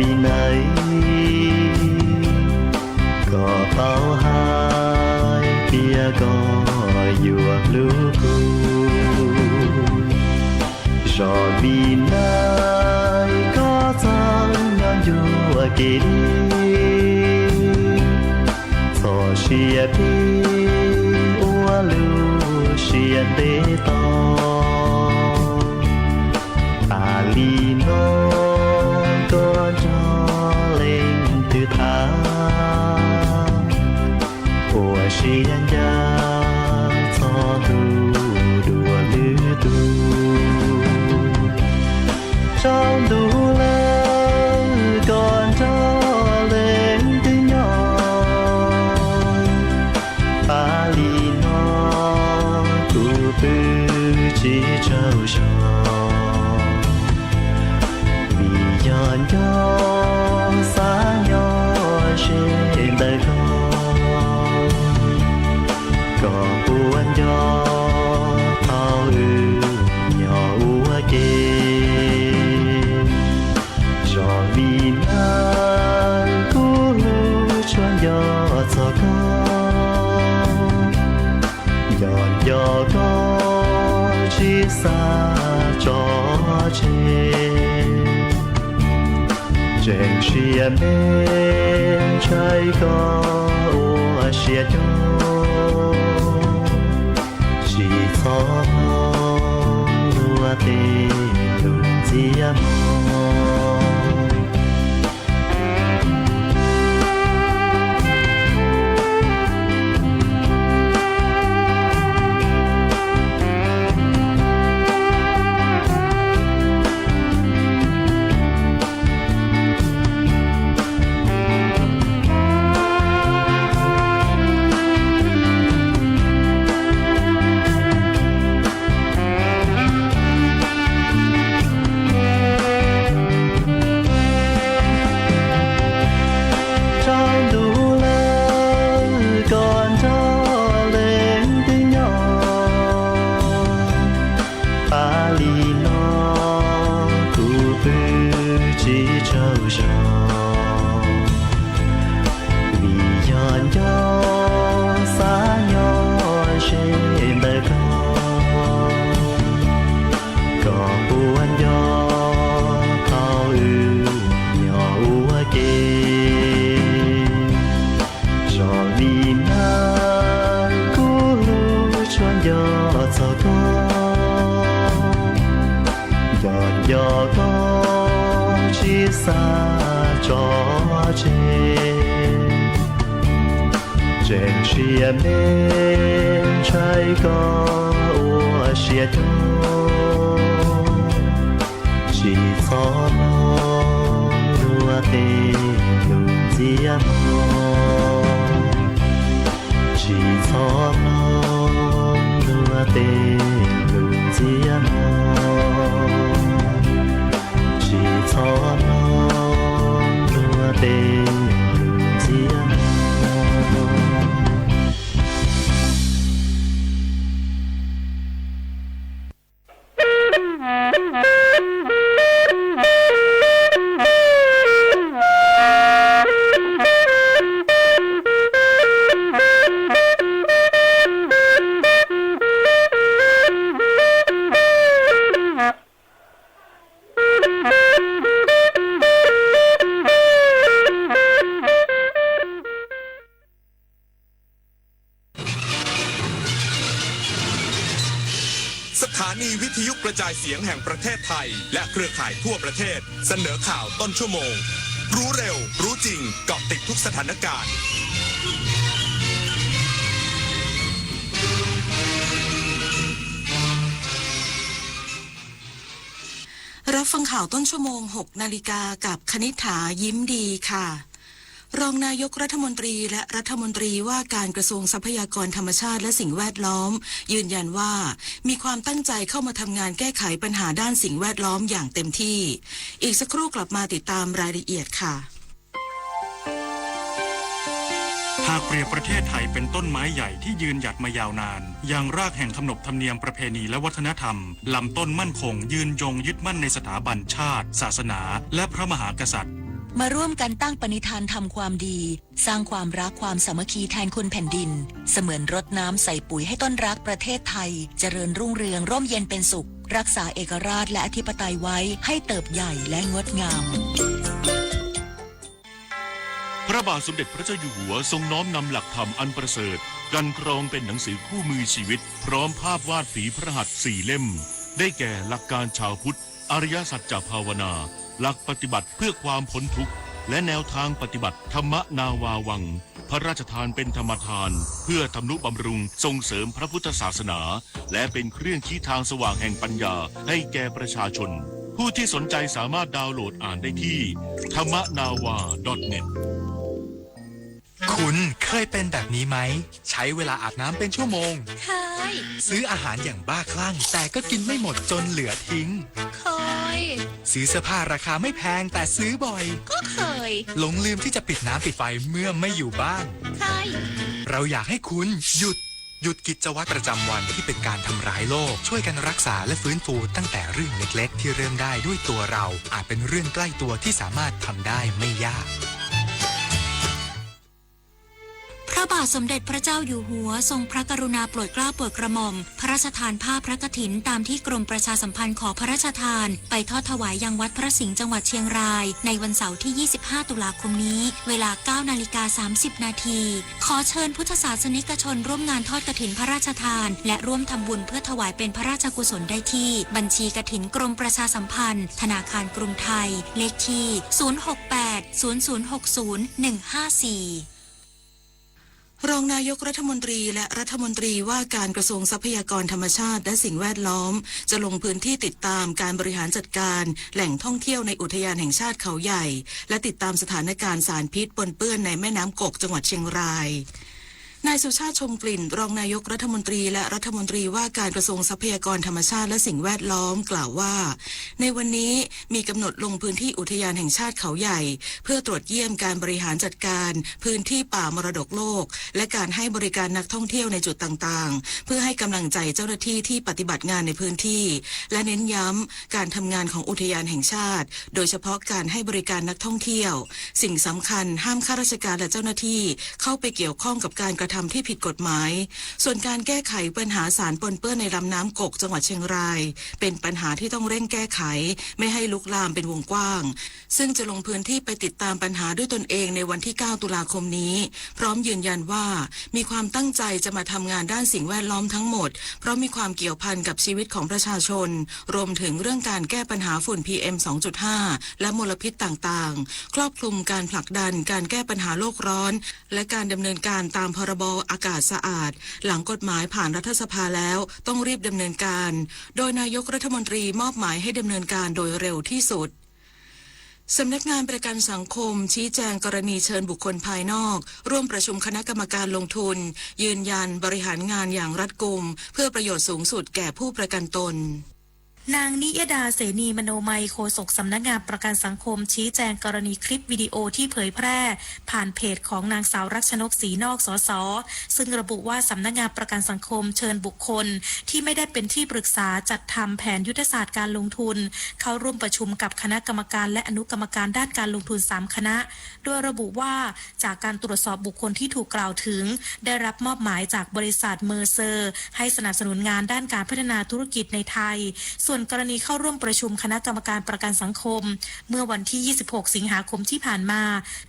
Vim nawb, koj tau hais tias koj yuav hlub kuv. Zog vim nawb koj txawj nyob ncua kev deb, txhob siab phem ua lub siab ntev tos. Tas li no koj nrog leej twg tham, ua siab ncaj txhob tu dua lwm tus. Tsaus ntuj lawm koj nrog leej twg nyob, tas li no kuv pw tsis tsaug zog, vim yog nco xav nyob ze ntawm koj. Koj puas nco thaum wb nyob ua ke? Zog vim nawb kuv hlub tshua nco txog koj, nco nco koj tsis xav tso tseg. Tseem siab me ntshai koj ua siab co, tsis txhob mloog luag tej lus ntxias mog. Tsaus ntuj lawm koj nrog leej twg nyob, tas li no kuv pw tsis tsaug zog, vim yog nco xav nyob ze ntawm koj. Koj puas nco thaum wb nyob ua ke? Zog vim nawb kuv hlub tshua nco txog koj, nco nco koj tsis xav tso tseg. Tseem siab me ntshai koj ua siab co, tsis txhob mloog luag tej lus ntxias mog, tsis txhob mloog luag tej lus ntxias mog, tsis txhob mloog luag tej lus ntxias mog. Sถานีวิทยุกระจายเสียงแห่งประเทศไทยและเครือข่ายทั่วประเทศเสนอข่าวต้นชั่วโมง รู้เร็ว รู้จริง เกาะติดทุกสถานการณ์ รับฟังข่าวต้นชั่วโมง หกนาฬิกา กับคณิษฐา ยิ้มดีค่ะ รองนายกรัฐมนตรีและรัฐมนตรีว่าการกระทรวงทรัพยากรธรรมชาติและสิ่งแวดล้อม ยืนยันว่า มีความตั้งใจเข้ามาทำงานแก้ไขปัญหาด้านสิ่งแวดล้อมอย่างเต็มที่ อีกสักครู่กลับมาติดตามรายละเอียดค่ะ หากเปรียบประเทศไทยเป็นต้นไม้ใหญ่ที่ยืนหยัดมายาวนาน ยังรากแห่งขนบธรรมเนียมประเพณีและวัฒนธรรม ลำต้นมั่นคง ยืนยงยึดมั่นในสถาบันชาติ ศาสนา และพระมหากษัตริย์ มาร่วมกันตั้งปณิธานทำความดี สร้างความรักความสามัคคีแทนคุณแผ่นดิน เสมือนรดน้ำใส่ปุ๋ยให้ต้นรักประเทศไทย เจริญรุ่งเรือง ร่มเย็นเป็นสุข รักษาเอกราชและอธิปไตยไว้ให้เติบใหญ่และงดงาม พระบาทสมเด็จพระเจ้าอยู่หัวทรงน้อมนำหลักธรรมอันประเสริฐ กันกรองเป็นหนังสือคู่มือชีวิต พร้อมภาพวาดฝีพระหัตถ์สี่เล่ม ได้แก่หลักการชาวพุทธ อริยสัจจะภาวนา หลักปฏิบัติเพื่อความพ้นทุกข์ และแนวทางปฏิบัติ ธรรมนาวาวัง พระราชทานเป็นธรรมทาน เพื่อทำนุบำรุงส่งเสริมพระพุทธศาสนา และเป็นเครื่องชี้ทางสว่างแห่งปัญญาให้แก่ประชาชน ผู้ที่สนใจสามารถดาวน์โหลดอ่านได้ที่ ธรรมนาวา ดอทเน็ต คุณเคยเป็นแบบนี้ไหม ใช้เวลาอาบน้ำเป็นชั่วโมง เคย ซื้ออาหารอย่างบ้าคลั่ง แต่ก็กินไม่หมดจนเหลือทิ้ง เคย ซื้อเสื้อผ้าราคาไม่แพงแต่ซื้อบ่อย ก็เคย หลงลืมที่จะปิดน้ำปิดไฟเมื่อไม่อยู่บ้าน เคย เราอยากให้คุณหยุด หยุดกิจวัตรประจำวันที่เป็นการทำร้ายโลก ช่วยกันรักษาและฟื้นฟูตั้งแต่เรื่องเล็กๆที่เริ่มได้ด้วยตัวเรา อาจเป็นเรื่องใกล้ตัวที่สามารถทำได้ไม่ยาก พระบาทสมเด็จพระเจ้าอยู่หัวทรงพระกรุณาโปรดเกล้าโปรดกระหม่อม พระราชทานผ้าพระกฐินตามที่กรมประชาสัมพันธ์ขอพระราชทาน ไปทอดถวายยังวัดพระสิงห์จังหวัดเชียงราย ในวันเสาร์ที่ ยี่สิบห้า ตุลาคมนี้ เวลา เก้านาฬิกาสามสิบนาที ขอเชิญพุทธศาสนิกชนร่วมงานทอดกฐินพระราชทาน และร่วมทำบุญเพื่อถวายเป็นพระราชกุศลได้ที่ บัญชีกฐินกรมประชาสัมพันธ์ ธนาคารกรุงไทย เลขที่ ศูนย์หกแปด ศูนย์ศูนย์หกศูนย์ หนึ่งห้าสี่ รองนายกรัฐมนตรีและรัฐมนตรีว่าการกระทรวงทรัพยากรธรรมชาติและสิ่งแวดล้อม จะลงพื้นที่ติดตามการบริหารจัดการแหล่งท่องเที่ยวในอุทยานแห่งชาติเขาใหญ่ และติดตามสถานการณ์สารพิษปนเปื้อนในแม่น้ำกก จังหวัดเชียงราย นายสุชาติ ชมกลิ่น รองนายกรัฐมนตรีและรัฐมนตรีว่าการกระทรวงทรัพยากรธรรมชาติและสิ่งแวดล้อม กล่าวว่า ในวันนี้มีกำหนดลงพื้นที่อุทยานแห่งชาติเขาใหญ่ เพื่อตรวจเยี่ยมการบริหารจัดการพื้นที่ป่ามรดกโลก และการให้บริการนักท่องเที่ยวในจุดต่างๆ เพื่อให้กำลังใจเจ้าหน้าที่ที่ปฏิบัติงานในพื้นที่ และเน้นย้ำการทำงานของอุทยานแห่งชาติ โดยเฉพาะการให้บริการนักท่องเที่ยว สิ่งสำคัญห้ามข้าราชการและเจ้าหน้าที่เข้าไปเกี่ยวข้องกับการกระทำที่ผิดกฎหมาย ส่วนการแก้ไขปัญหาสารปนเปื้อนในลำน้ำกก จังหวัดเชียงราย เป็นปัญหาที่ต้องเร่งแก้ไข ไม่ให้ลุกลามเป็นวงกว้าง ซึ่งจะลงพื้นที่ไปติดตามปัญหาด้วยตนเองในวันที่ เก้า ตุลาคมนี้ พร้อมยืนยันว่า มีความตั้งใจจะมาทำงานด้านสิ่งแวดล้อมทั้งหมด เพราะมีความเกี่ยวพันกับชีวิตของประชาชน รวมถึงเรื่องการแก้ปัญหาฝุ่น พีเอ็ม สองจุดห้า และมลพิษต่างๆ ครอบคลุมการผลักดันการแก้ปัญหาโลกร้อน และการดำเนินการตามพรบอากาศสะอาด หลังกฎหมายผ่านรัฐสภาแล้ว ต้องรีบดำเนินการ โดยนายกรัฐมนตรีมอบหมายให้ดำเนินการโดยเร็วที่สุด สำนักงานประกันสังคม ชี้แจงกรณีเชิญบุคคลภายนอก ร่วมประชุมคณะกรรมการลงทุน ยืนยันบริหารงานอย่างรัดกุม เพื่อประโยชน์สูงสุดแก่ผู้ประกันตน นางนิยดา เสนีมโนมัย โฆษกสำนักงานประกันสังคม ชี้แจงกรณีคลิปวิดีโอที่เผยแพร่ ผ่านเพจของนางสาวรักชนก ศรีนอก สส ซึ่งระบุว่าสำนักงานประกันสังคมเชิญบุคคลที่ไม่ได้เป็นที่ปรึกษาจัดทำแผนยุทธศาสตร์การลงทุน เข้าร่วมประชุมกับคณะกรรมการและอนุกรรมการด้านการลงทุน สาม คณะ โดยระบุว่าจากการตรวจสอบบุคคลที่ถูกกล่าวถึง ได้รับมอบหมายจากบริษัทเมอร์เซอร์ ให้สนับสนุนงานด้านการพัฒนาธุรกิจในไทย ส่วนกรณีเข้าร่วมประชุมคณะกรรมการประกันสังคม เมื่อวันที่ ยี่สิบหก สิงหาคมที่ผ่านมา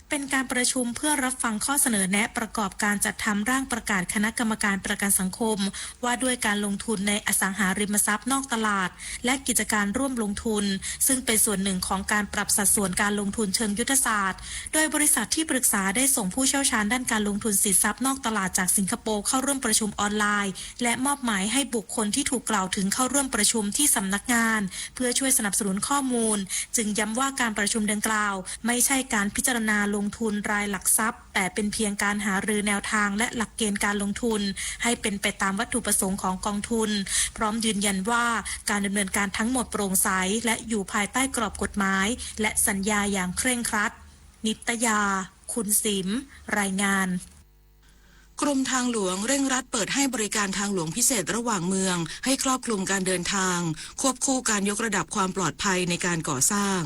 เป็นการประชุมเพื่อรับฟังข้อเสนอแนะประกอบการจัดทำร่างประกาศคณะกรรมการประกันสังคม ว่าด้วยการลงทุนในอสังหาริมทรัพย์นอกตลาด และกิจการร่วมลงทุน ซึ่งเป็นส่วนหนึ่งของการปรับสัดส่วนการลงทุนเชิงยุทธศาสตร์ โดยบริษัทที่ปรึกษาได้ส่งผู้เชี่ยวชาญด้านการลงทุนสินทรัพย์นอกตลาดจากสิงคโปร์เข้าร่วมประชุมออนไลน์ และมอบหมายให้บุคคลที่ถูกกล่าวถึงเข้าร่วมประชุมที่สำนักงาน เพื่อช่วยสนับสนุนข้อมูล จึงย้ำว่าการประชุมดังกล่าว ไม่ใช่การพิจารณาลงทุนรายหลักทรัพย์ แต่เป็นเพียงการหารือแนวทางและหลักเกณฑ์การลงทุน ให้เป็นไปตามวัตถุประสงค์ของกองทุน พร้อมยืนยันว่าการดำเนินการทั้งหมดโปร่งใส และอยู่ภายใต้กรอบกฎหมาย และสัญญาอย่างเคร่งครัด นิตยา คุณสิม รายงาน กรมทางหลวงเร่งรัดเปิดให้บริการทางหลวงพิเศษระหว่างเมือง ให้ครอบคลุมการเดินทาง ควบคู่การยกระดับความปลอดภัยในการก่อสร้าง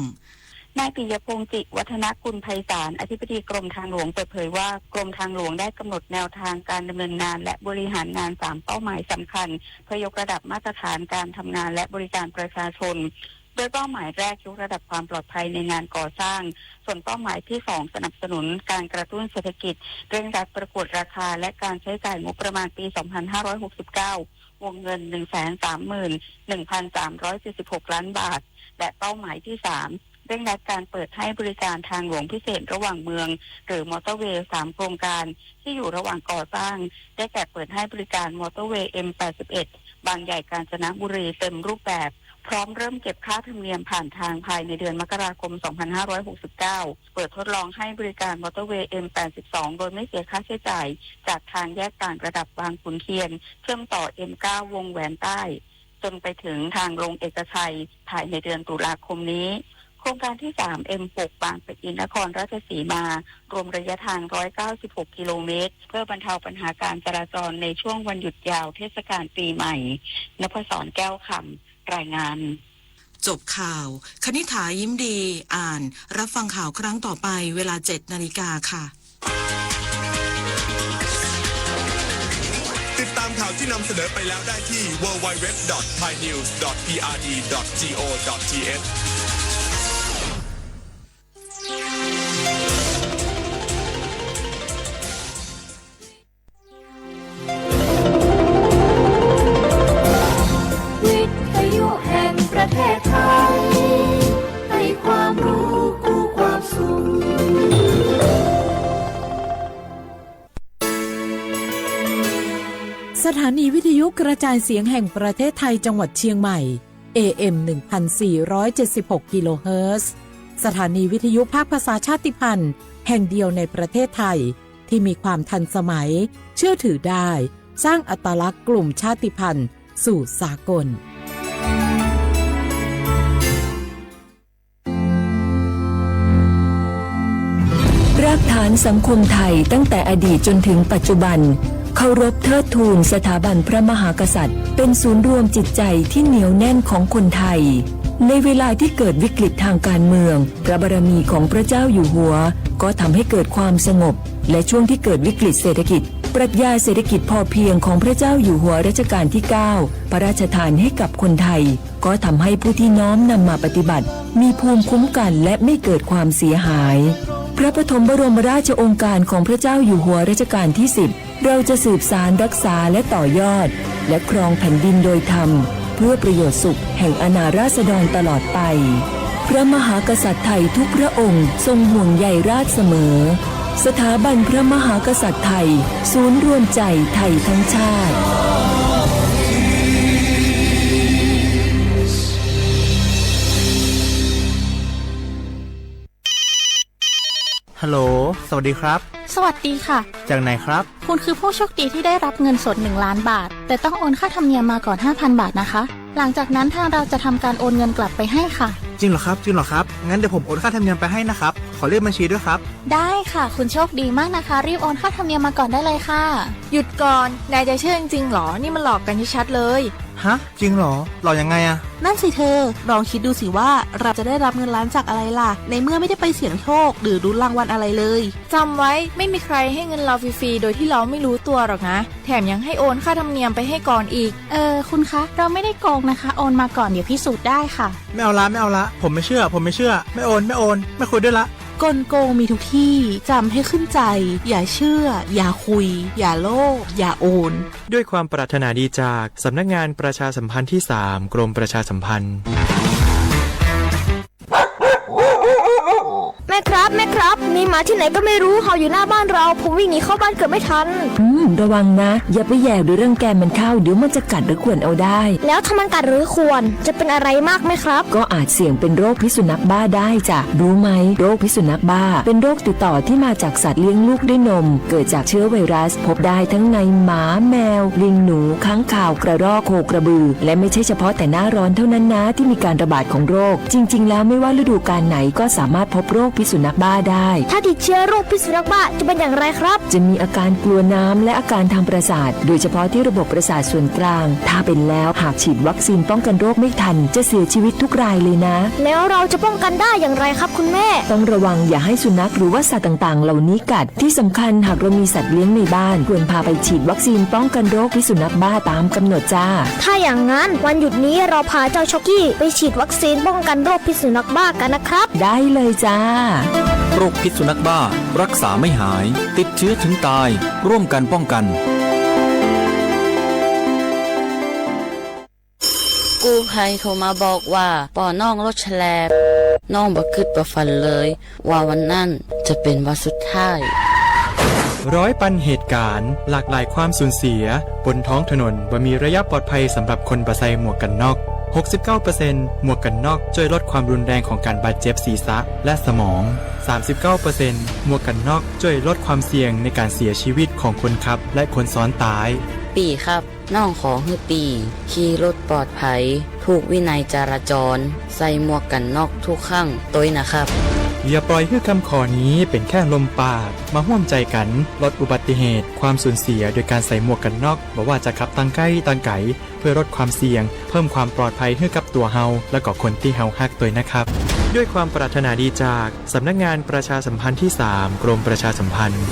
นายปิยพงษ์ จิวัฒนกุลไพศาล อธิบดีกรมทางหลวง เปิดเผยว่ากรมทางหลวงได้กำหนดแนวทางการดำเนินงานและบริหารงาน สาม เป้าหมายสำคัญ เพื่อยกระดับมาตรฐานการทำงานและบริการประชาชน โดยเป้าหมายแรกยกระดับความปลอดภัยในงานก่อสร้าง ส่วนเป้าหมายที่ สอง สนับสนุนการกระตุ้นเศรษฐกิจ เร่งรัดประกวดราคาและการใช้จ่ายงบประมาณปี สองพันห้าร้อยหกสิบเก้า วงเงิน หนึ่งแสนสามหมื่นหนึ่งพันสามร้อยเจ็ดสิบหกล้านบาท และเป้าหมายที่ สาม เร่งรัดการเปิดให้บริการทางหลวงพิเศษระหว่างเมือง หรือมอเตอร์เวย์ สาม โครงการที่อยู่ระหว่างก่อสร้าง ได้แก่เปิดให้บริการมอเตอร์เวย์ M แปดสิบเอ็ด บางใหญ่กาญจนบุรี เต็มรูปแบบ พร้อมเริ่มเก็บค่าธรรมเนียมผ่านทางภายในเดือนมกราคม สองพันห้าร้อยหกสิบเก้า เปิดทดลองให้บริการมอเตอร์เวย์ M แปดสิบสอง โดยไม่เสียค่าใช้จ่าย จากทางแยกต่างระดับบางขุนเทียน เชื่อมต่อ M เก้า วงแหวนใต้ จนไปถึงทางลงเอกชัย ภายในเดือนตุลาคมนี้ โครงการที่ สาม M หก บางปะอิน นครราชสีมา รวมระยะทาง ร้อยเก้าสิบหกกิโลเมตร เพื่อบรรเทาปัญหาการจราจรในช่วงวันหยุดยาวเทศกาลปีใหม่ นพศร แก้วคำ รายงาน จบข่าว คณิษฐา ยิ้มดี อ่าน รับฟังข่าวครั้งต่อไป เวลา เจ็ดนาฬิกาค่ะ ติดตามข่าวที่นำเสนอไปแล้วได้ที่ ดับเบิลยู ดับเบิลยู ดับเบิลยู ดอท ไทยนิวส์ ดอท พีอาร์ดี ดอท จี โอ ดอท ที เอช วิทยุแห่งประเทศไทย ให้ความรู้คู่ความสุข สถานีวิทยุกระจายเสียงแห่งประเทศไทยจังหวัดเชียงใหม่ เอ เอ็ม หนึ่งพันสี่ร้อยเจ็ดสิบหก กิโลเฮิรตซ์ สถานีวิทยุภาคภาษาชาติพันธุ์แห่งเดียวในประเทศไทย ที่มีความทันสมัย เชื่อถือได้ สร้างอัตลักษณ์กลุ่มชาติพันธุ์สู่สากล รากฐานสังคมไทยตั้งแต่อดีตจนถึงปัจจุบัน เคารพเทิดทูนสถาบันพระมหากษัตริย์ เป็นศูนย์รวมจิตใจที่เหนียวแน่นของคนไทย ในเวลาที่เกิดวิกฤตทางการเมือง พระบารมีของพระเจ้าอยู่หัว ก็ทำให้เกิดความสงบ และช่วงที่เกิดวิกฤตเศรษฐกิจ ปรัชญาเศรษฐกิจพอเพียงของพระเจ้าอยู่หัวรัชกาลที่ เก้า พระราชทานให้กับคนไทย ก็ทำให้ผู้ที่น้อมนำมาปฏิบัติ มีภูมิคุ้มกันและไม่เกิดความเสียหาย พระปฐมบรมราชโองการของพระเจ้าอยู่หัวรัชกาลที่ สิบ เราจะสืบสานรักษาและต่อยอด และครองแผ่นดินโดยธรรม เพื่อประโยชน์สุขแห่งอาณาราษฎรตลอดไป พระมหากษัตริย์ไทยทุกพระองค์ทรงห่วงใยราษฎรเสมอ สถาบันพระมหากษัตริย์ไทย ศูนย์รวมใจไทยทั้งชาติ ฮัลโหล สวัสดีครับ สวัสดีค่ะ จากไหนครับ คุณคือผู้โชคดีที่ได้รับเงินสด หนึ่งล้านบาท แต่ต้องโอนค่าธรรมเนียมมาก่อน ห้าพันบาทนะคะ หลังจากนั้นทางเราจะทำการโอนเงินกลับไปให้ค่ะ จริงเหรอครับ จริงเหรอครับ งั้นเดี๋ยวผมโอนค่าธรรมเนียมไปให้นะครับ ขอเลขบัญชีด้วยครับ ได้ค่ะ คุณโชคดีมากนะคะ รีบโอนค่าธรรมเนียมมาก่อนได้เลยค่ะ หยุดก่อน นายจะเชื่อจริงๆหรอ นี่มันหลอกกันชัดๆเลย ฮะ จริงเหรอ หลอกยังไงอะ นั่นสิเธอ ลองคิดดูสิว่าเราจะได้รับเงินล้านจากอะไรล่ะ ในเมื่อไม่ได้ไปเสี่ยงโชคหรือลุ้นรางวัลอะไรเลย จำไว้ ไม่มีใครให้เงินเราฟรีๆโดยที่เราไม่รู้ตัวหรอกนะ แถมยังให้โอนค่าธรรมเนียมไปให้ก่อนอีก เออ คุณคะ เราไม่ได้โกงนะคะ โอนมาก่อน เดี๋ยวพิสูจน์ได้ค่ะ ไม่เอาละ ไม่เอาละ ผมไม่เชื่อ ผมไม่เชื่อ ไม่โอน ไม่โอน ไม่คุยด้วยละ กลโกงมีทุกที่ จำให้ขึ้นใจ อย่าเชื่อ อย่าคุย อย่าโลภ อย่าโอน ด้วยความปรารถนาดีจากสำนักงานประชาสัมพันธ์ที่ สาม กรมประชาสัมพันธ์ แม่ครับ แม่ครับ มีหมาที่ไหนก็ไม่รู้เห่าอยู่หน้าบ้านเรา ผมวิ่งหนีเข้าบ้านเกือบไม่ทัน อืม ระวังนะ อย่าไปแหย่หรือรังแกมันเข้า เดี๋ยวมันจะกัดหรือข่วนเอาได้ แล้วถ้ามันกัดหรือข่วน จะเป็นอะไรมากไหมครับ ก็อาจเสี่ยงเป็นโรคพิษสุนัขบ้าได้จ้ะ รู้ไหม โรคพิษสุนัขบ้า เป็นโรคติดต่อที่มาจากสัตว์เลี้ยงลูกด้วยนม เกิดจากเชื้อไวรัส พบได้ทั้งในหมา แมว ลิงหนู ค้างคาว กระรอก โคกระบือ และไม่ใช่เฉพาะแต่หน้าร้อนเท่านั้นนะ ที่มีการระบาดของโรค จริงๆแล้วไม่ว่าฤดูกาลไหนก็สามารถพบโรคพิษสุนัขบ้าได้ ถ้า ติดเชื้อโรคพิษสุนัขบ้าจะเป็นอย่างไรครับ จะมีอาการกลัวน้ำและอาการทางประสาท โดยเฉพาะที่ระบบประสาทส่วนกลาง ถ้าเป็นแล้วหากฉีดวัคซีนป้องกันโรคไม่ทัน จะเสียชีวิตทุกรายเลยนะ แล้วเราจะป้องกันได้อย่างไรครับคุณแม่ ต้องระวังอย่าให้สุนัขหรือว่าสัตว์ต่างๆเหล่านี้กัด ที่สำคัญหากเรามีสัตว์เลี้ยงในบ้าน ควรพาไปฉีดวัคซีนป้องกันโรคพิษสุนัขบ้าตามกำหนดจ้า ถ้าอย่างนั้นวันหยุดนี้เราพาเจ้าช็อกกี้ไปฉีดวัคซีนป้องกันโรคพิษสุนัขบ้ากันนะครับ ได้เลยจ้า โรคพิษสุนัขบ้า รักษาไม่หาย ติดเชื้อถึงตาย ร่วมกันป้องกัน กู้ภัยโทรมาบอกว่าป้อน้องรถแฉลบ น้องบ่คิดบ่ฝันเลยว่าวันนั้นจะเป็นวันสุดท้าย ร้อยปันเหตุการณ์ หลากหลายความสูญเสีย บนท้องถนนบ่มีระยะปลอดภัยสำหรับคนบ่ใส่หมวกกันน็อก หกสิบเก้าเปอร์เซ็นต์ หมวกกันน็อกช่วยลดความรุนแรงของการบาดเจ็บศีรษะและสมอง สามสิบเก้าเปอร์เซ็นต์ หมวกกันน็อกช่วยลดความเสี่ยงในการเสียชีวิตของคนขับและคนซ้อนท้าย ปี๋ครับ น้องขอหื้อปี๋ ขี่รถปลอดภัย ผูกวินัยจราจร ใส่หมวกกันน็อกทุกครั้งตวยนะครับ อย่าปล่อยให้คำขอนี้เป็นแค่ลมปาก มาร่วมใจกันลดอุบัติเหตุ ความสูญเสียโดยการใส่หมวกกันน็อก บ่ว่าจะขับทางใกล้ทางไกล เพื่อลดความเสี่ยง เพิ่มความปลอดภัยให้กับตัวเฮา และก็คนที่เฮาฮักตวยนะครับ ด้วยความปรารถนาดีจากสำนักงานประชาสัมพันธ์ที่สาม กรมประชาสัมพันธ์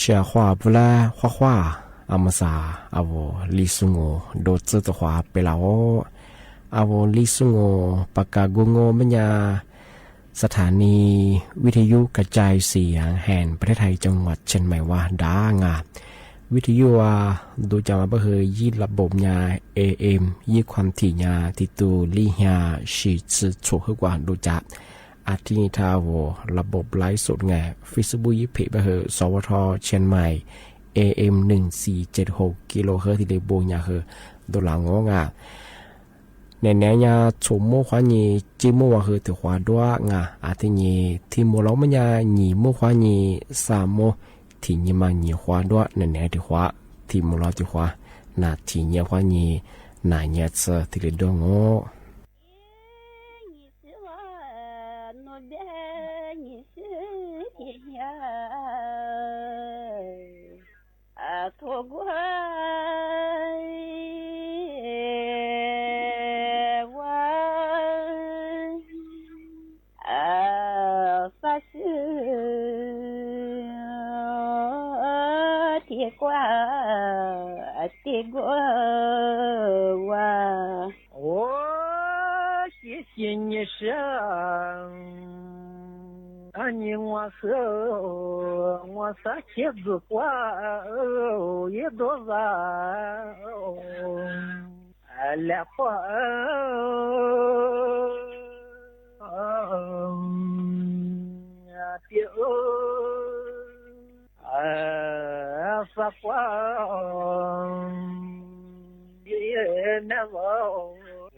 ဆရာ ခွါ ပူၤလဲ ခွါခွါ အမစၢ် အဝဲ လံ ဆူ ငို ဒိး သၢသခွါ ပဲလၢ် အိၣ် အဝဲ လံ ဆူ ငို ပက ကိ ငို မ့ၢ်ညါ สถานีวิทยุกระจายเสียงแห่งประเทศไทยจังหวัดเชียงใหม่ ဝႃႈ ဒါ ငါ วิทยุ ဝႃႈ ဒိး ကၢ် မႃး ပႂ်ႉ ႁိုဝ် ယိပ်း ระบบ ညါ เอเอ็ม ယိပ်း ความถี่ ညါ တီႈတူဝ် လံ ႁႃႈ သီႇ သိုဝ်ႇ ႁိုဝ် ၵႂႃႇ ဒိး ကၢ် အထီး န့ၣ် ထႃႈ ဝႃႈ ระบบไลฟ์สด ငါ Facebook ယိပ်း เพจ ပႂ်ႉ ႁိုဝ် สวท เชียงใหม่ เอเอ็ม หนึ่งสี่เจ็ดหก กิโลเฮิรตซ์ တီႈလႄႈ ဘိ ညါ ႁိုဝ် ဒိး လၢ် ငို ငါ နန ညါ သိပ်း မူး ခွါ နံၤ သီႇ မူး ဝႃႈ ႁိုဝ် သီႇ ခွါ ဒွး ငါ အထီး န့ၣ် ထီႇ မူး လီၤ မ့ၢ်ညါ နံႇ မူး ခွါ နံၤ သၢမ် မူး ထီႇ နံၤ မႃး နံၤ ခွါ ဒွး နန သီႇ ခွါ ထီႇ မူး လီၤ သီႇ ခွါ န ထီႇ နံၤ ခွါ နံၤ န န သီႇ တီႈလႄႈ ဒွး ငို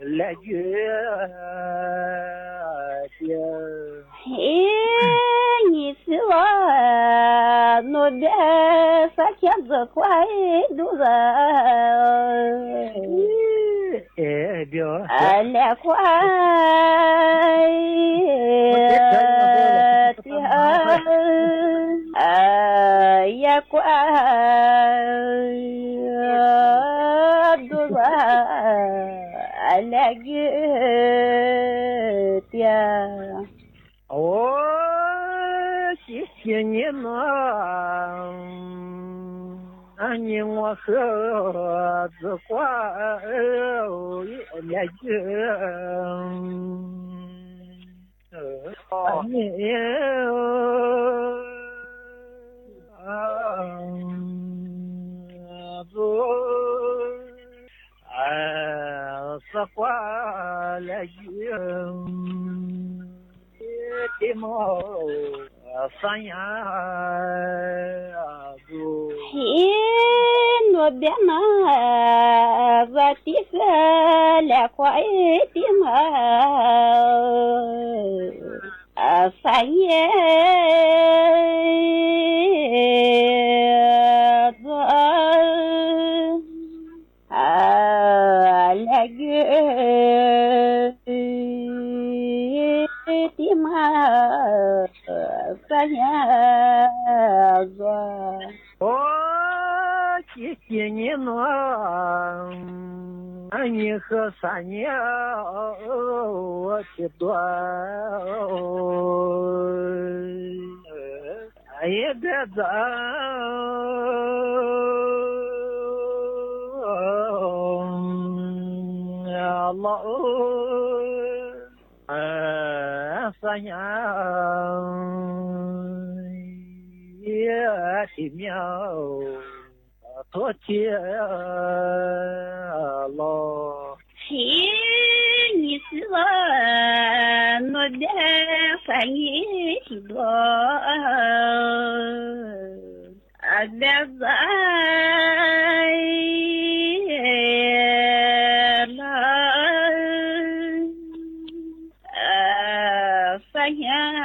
Laj yog tias thiab ntxawm kuaj dub zam, lem kuaj tiag, yaj kuaj dub zam, lem kwj tiag. Ua ciav cia nyiaj no nyiaj ua hwj txawm kuaj lem kwj xav kuaj lem kwj tib mo xav nyab tus. Ib nua dab no vas tib xwb, lam kuaj ib tib mo xav nyab tus. Lem kwj tib mo xav nyab tus. Ua ciav cia nyiaj no nyiaj hwj xav nyab ua tsis dua. Yog dag ntxawm los xav nyab tim miaj thuab tiag los. Ib nyiaj xwb los nua dab xav nyab tsis dua. Dab ntxawm los xav nyab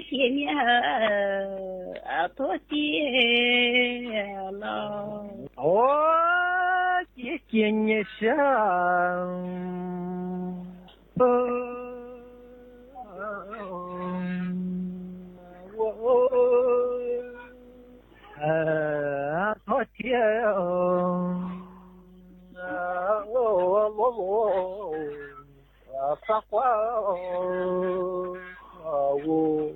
tim miaj thuab tiag los. Ua ciav cia nyiaj sab thuab tiag los xav kuaj ua.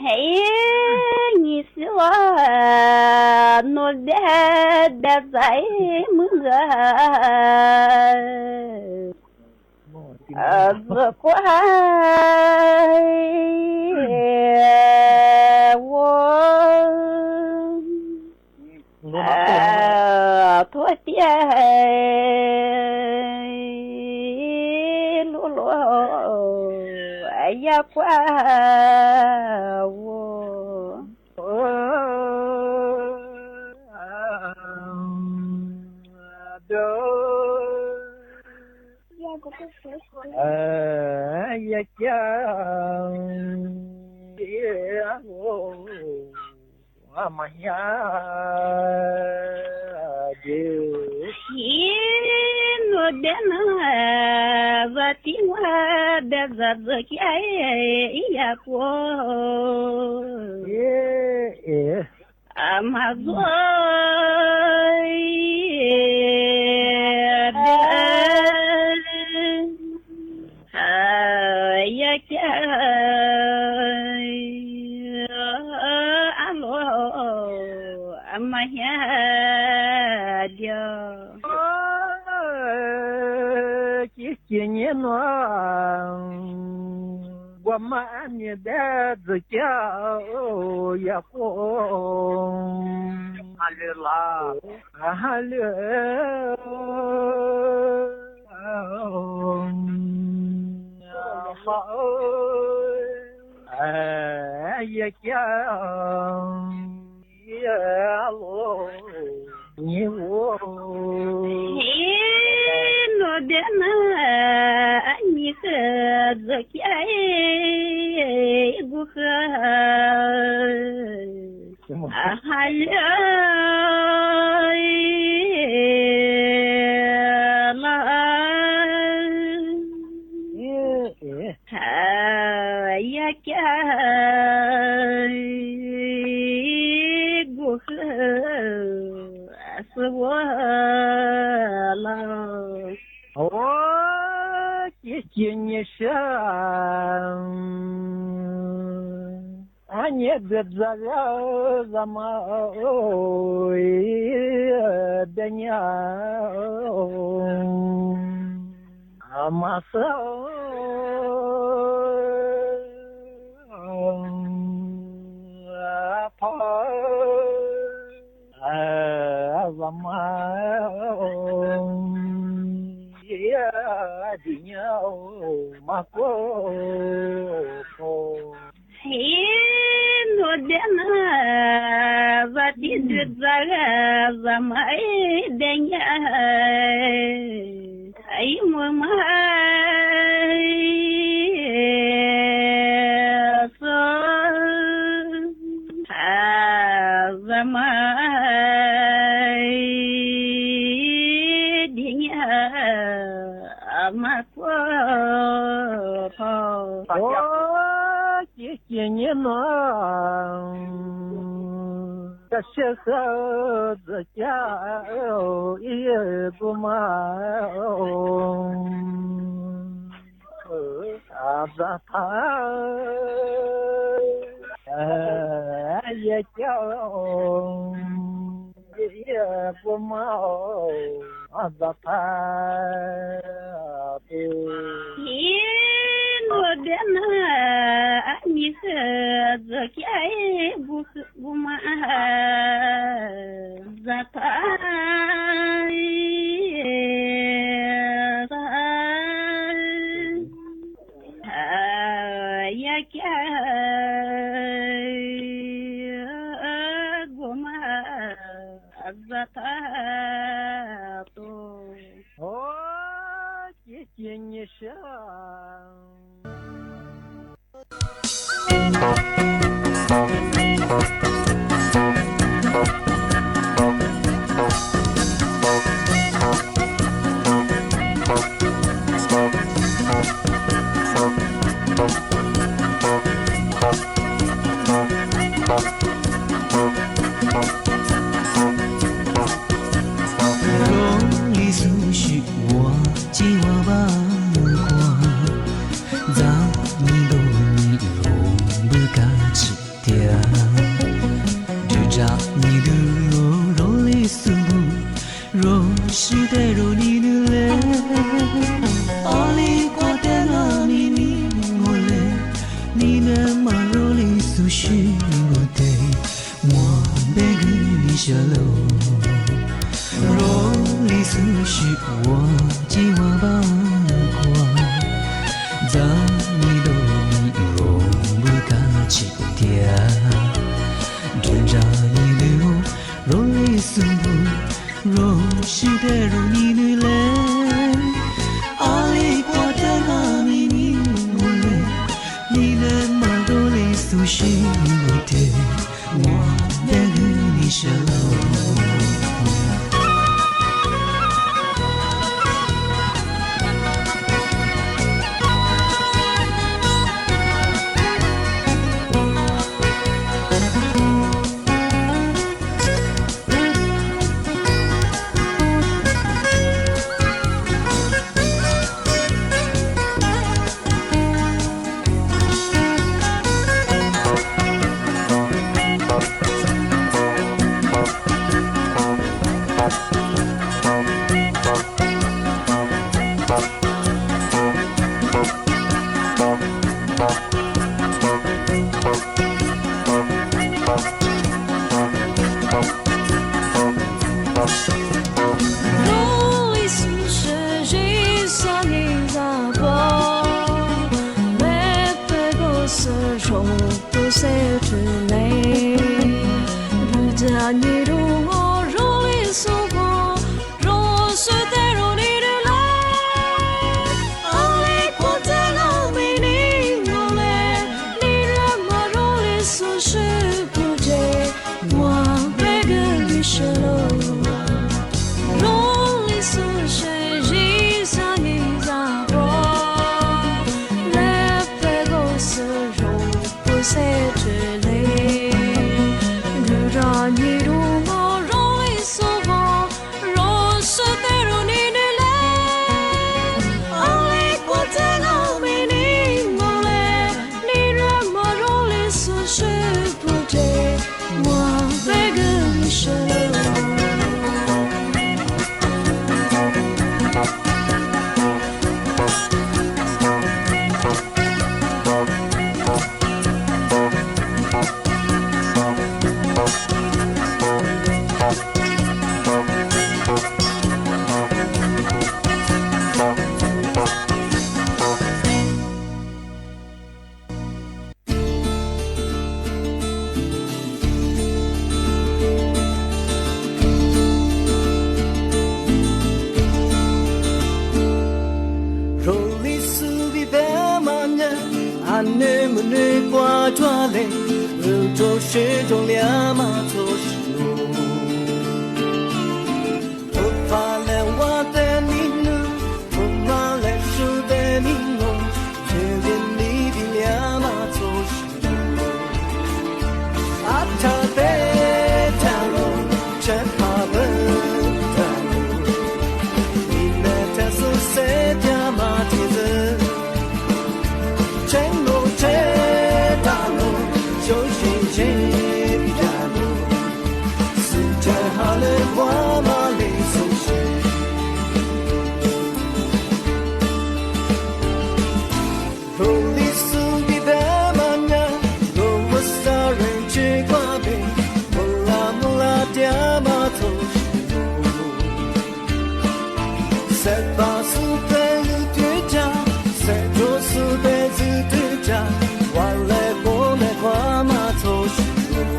Ib nyiaj xwb los nua dab, dab ntxawm mus ntxawm ntxawm kuaj ua thuab tiag lub luag yaj kuaj ua. Yaj kiag mas hiab ces ib nua dab no vas tib muaj dab ntxawm ntxawm kiag ib yam kuaj mas zuag dab yaj kiag ab luag mas hiab tiag. Ciav cia nyiaj no npua mas niag dab ntxawm kiag yam kuaj ha lwm los yaj kiag los nyiaj ua. Ib nua dab no nyiaj hwj ntxawm kiag ib npua hwj Hais li los, yog cas kuv xub ua los, ua ciaj cia nyias sab, nyias dua zaj zaj mas dej nyab mas xwb phom. Zaj mas dej nyab mas kuj phom. Ib hnub deb na, zaj tib dua zaj, zaj mas dej nyab ib mus mas xwb, zaj mas dej nyab mas kuj phom. Ua ciaj cia nyias no, cas siab xav txawm cas ib kuv mas zaj thab, yog cas ib kuv mas zaj thab tu. Ib hnub deb na, nyias xav txawm cas ib kuv mas zaj thab, yog cas kuv mas zaj thab tu. Ua ciaj cia nyias sab. Zoo li xub sib ua ces ua npaj khuav, ntxa nyias ntuj nyias rooj npws kav tsij tiag. Nrug nra nyias ntuj zoo li xub npum, zoo sib teb rau nyias ntuj le. Ob li kuav teb no nyias nyias ua le, nyias ntuj mas zoo li xub sib ua teb, muaj npe hwj nyias sab laj. Zoo li xub sib ua ces ua npaj khuav, ntxa nyias ntuj nyias rooj npws kav tsij tiag. Nrug nra nyias ntuj zoo li xub npum, zoo sib teb rau nyias ntuj le. Ob li kuav teb no nyias nyias ua le, nyias ntuj mas zoo li xub sib ua teb, muaj npe hwj nyias sab laj. Zoo li xub sib ze, zej xya nyias zaj pab, me peb koj xav zoo tu xeb rwg le. Nrug nra nyias ntuj zoo li xub npum, zoo sib teb rau nyias ntuj le. Ob li kuav teb no nyias nyias ua le, nyias ntuj mas zoo li xub sib ua teb, muaj Nwg mus nwg kuas cuag le, lug rua sib zoo liab mas txhob sib hlub. Tub pha le ua tej mi nub, tub mab le su tej mi nub, ntshe le mi di liab mas txhob sib hlub. Ab tha teb tag lug, tshaib plab pawg tag lug, mi neeg tag xwb xeb tiag mas tsis txwv. Tseeb lug tshaib tag lug, zoo zim zeb tag lug, xwm txheej hab lwm quab mas le xu si. Lug le xu nti dab mas nyab, lug muab xav reem tsi kuab peg, moog la moog la tiab mas txhob sib hlub. Xav pab xu peb lug twg tsav, xav rua xu peb xwb twg tsav, ua le puab le quab mas txhob sib hlub.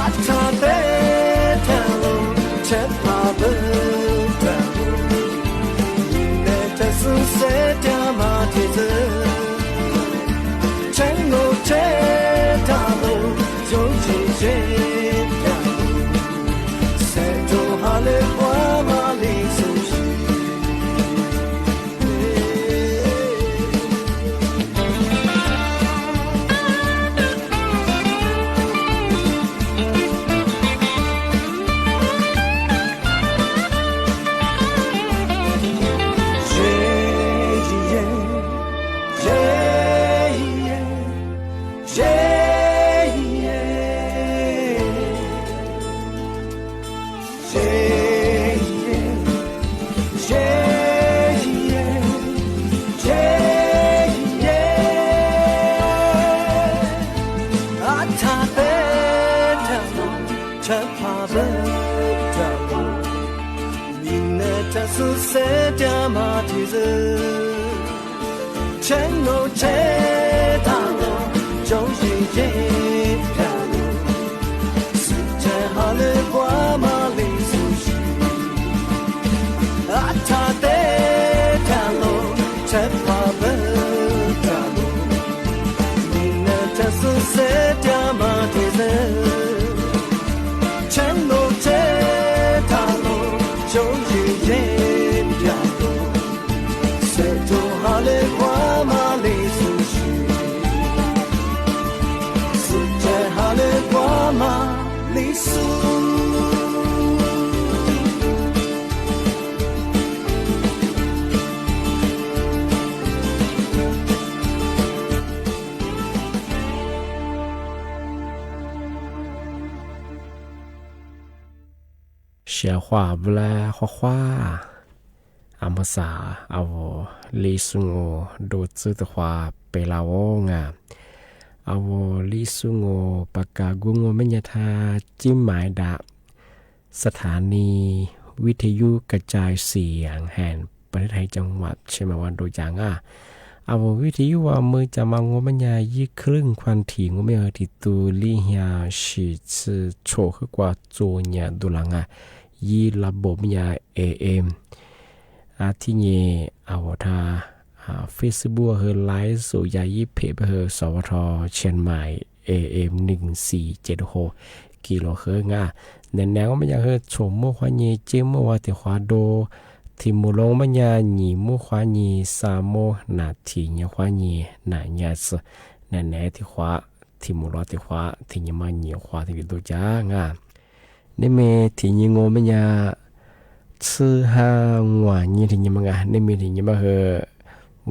Ab tha teb tag lug, tshaib plab pawg tag lug, mi neeg tag xwb xeb tiag mas tsis txwv. Tseeb lug tshaib tag lug, zoo zim zeb tag lug, xav rua hab lwm quab mas le xu si. Ab tha teb tag lug, tshaib plab pawg tag lug, mi neeg tag xwb xeb tiag mas tsis txwv. Tseeb lug tshaib tag lug, zoo zim zeb tag lug, xwm txheej hab lwm quab mas le xu si. Ab tha teb tag lug, tshaib plab pawg tag lug, mi neeg tag xwb xeb tiag mas tsis txwv. Tseeb lug tshaib tag lug, zoo zim zeb tag lug, xav rua hab lwm quab mas le xu si. Xwm txheej hab lwm quab mas le xu. Siav huam vla huab huab, a, muab xav, a, Lis Xu Nus du txwb tug huab pem lawm os nga. A, Lis Xu Nus pas kas kuv ngoo me nyaj thaj Cib Maiv Dam, สถานีวิทยุกระจายเสียงแห่งประเทศไทย จังหวัดเชียงใหม่ ua du cas nga. A, vim thib yub ua mw cas mas ngoo me nyaj yib khwj lwj khuam thim, ngoo me nyaj hwj thim tug li nyaj sim txhwm tshum hwj kua txuas nyam du las nga, yib lab npaum me nyaj A M. A, thib nyem a, ua thaj Facebook hwj laiv xum yam yib phem peb hwj sov ua rho Chiang Mai A M nees xis cev du hau kis los hwj nga. Nam nam ngoo me nyaj hwj tshum muaj huab nyim, ceb muaj huab tim huab du, thim mus los me nyaj nyim muaj huab nyim, xa muaj nam thim nyim huab nyim nam nyaj xwb. Nam nam tim huab, thim mus los tim huab, thim nyim mas nyim huab thiaj li du cas nga. Nej me thim nyim ngoo me nyaj txhwb hab nguam nyim thim nyim mas nga, nej me thim nyim mas hwj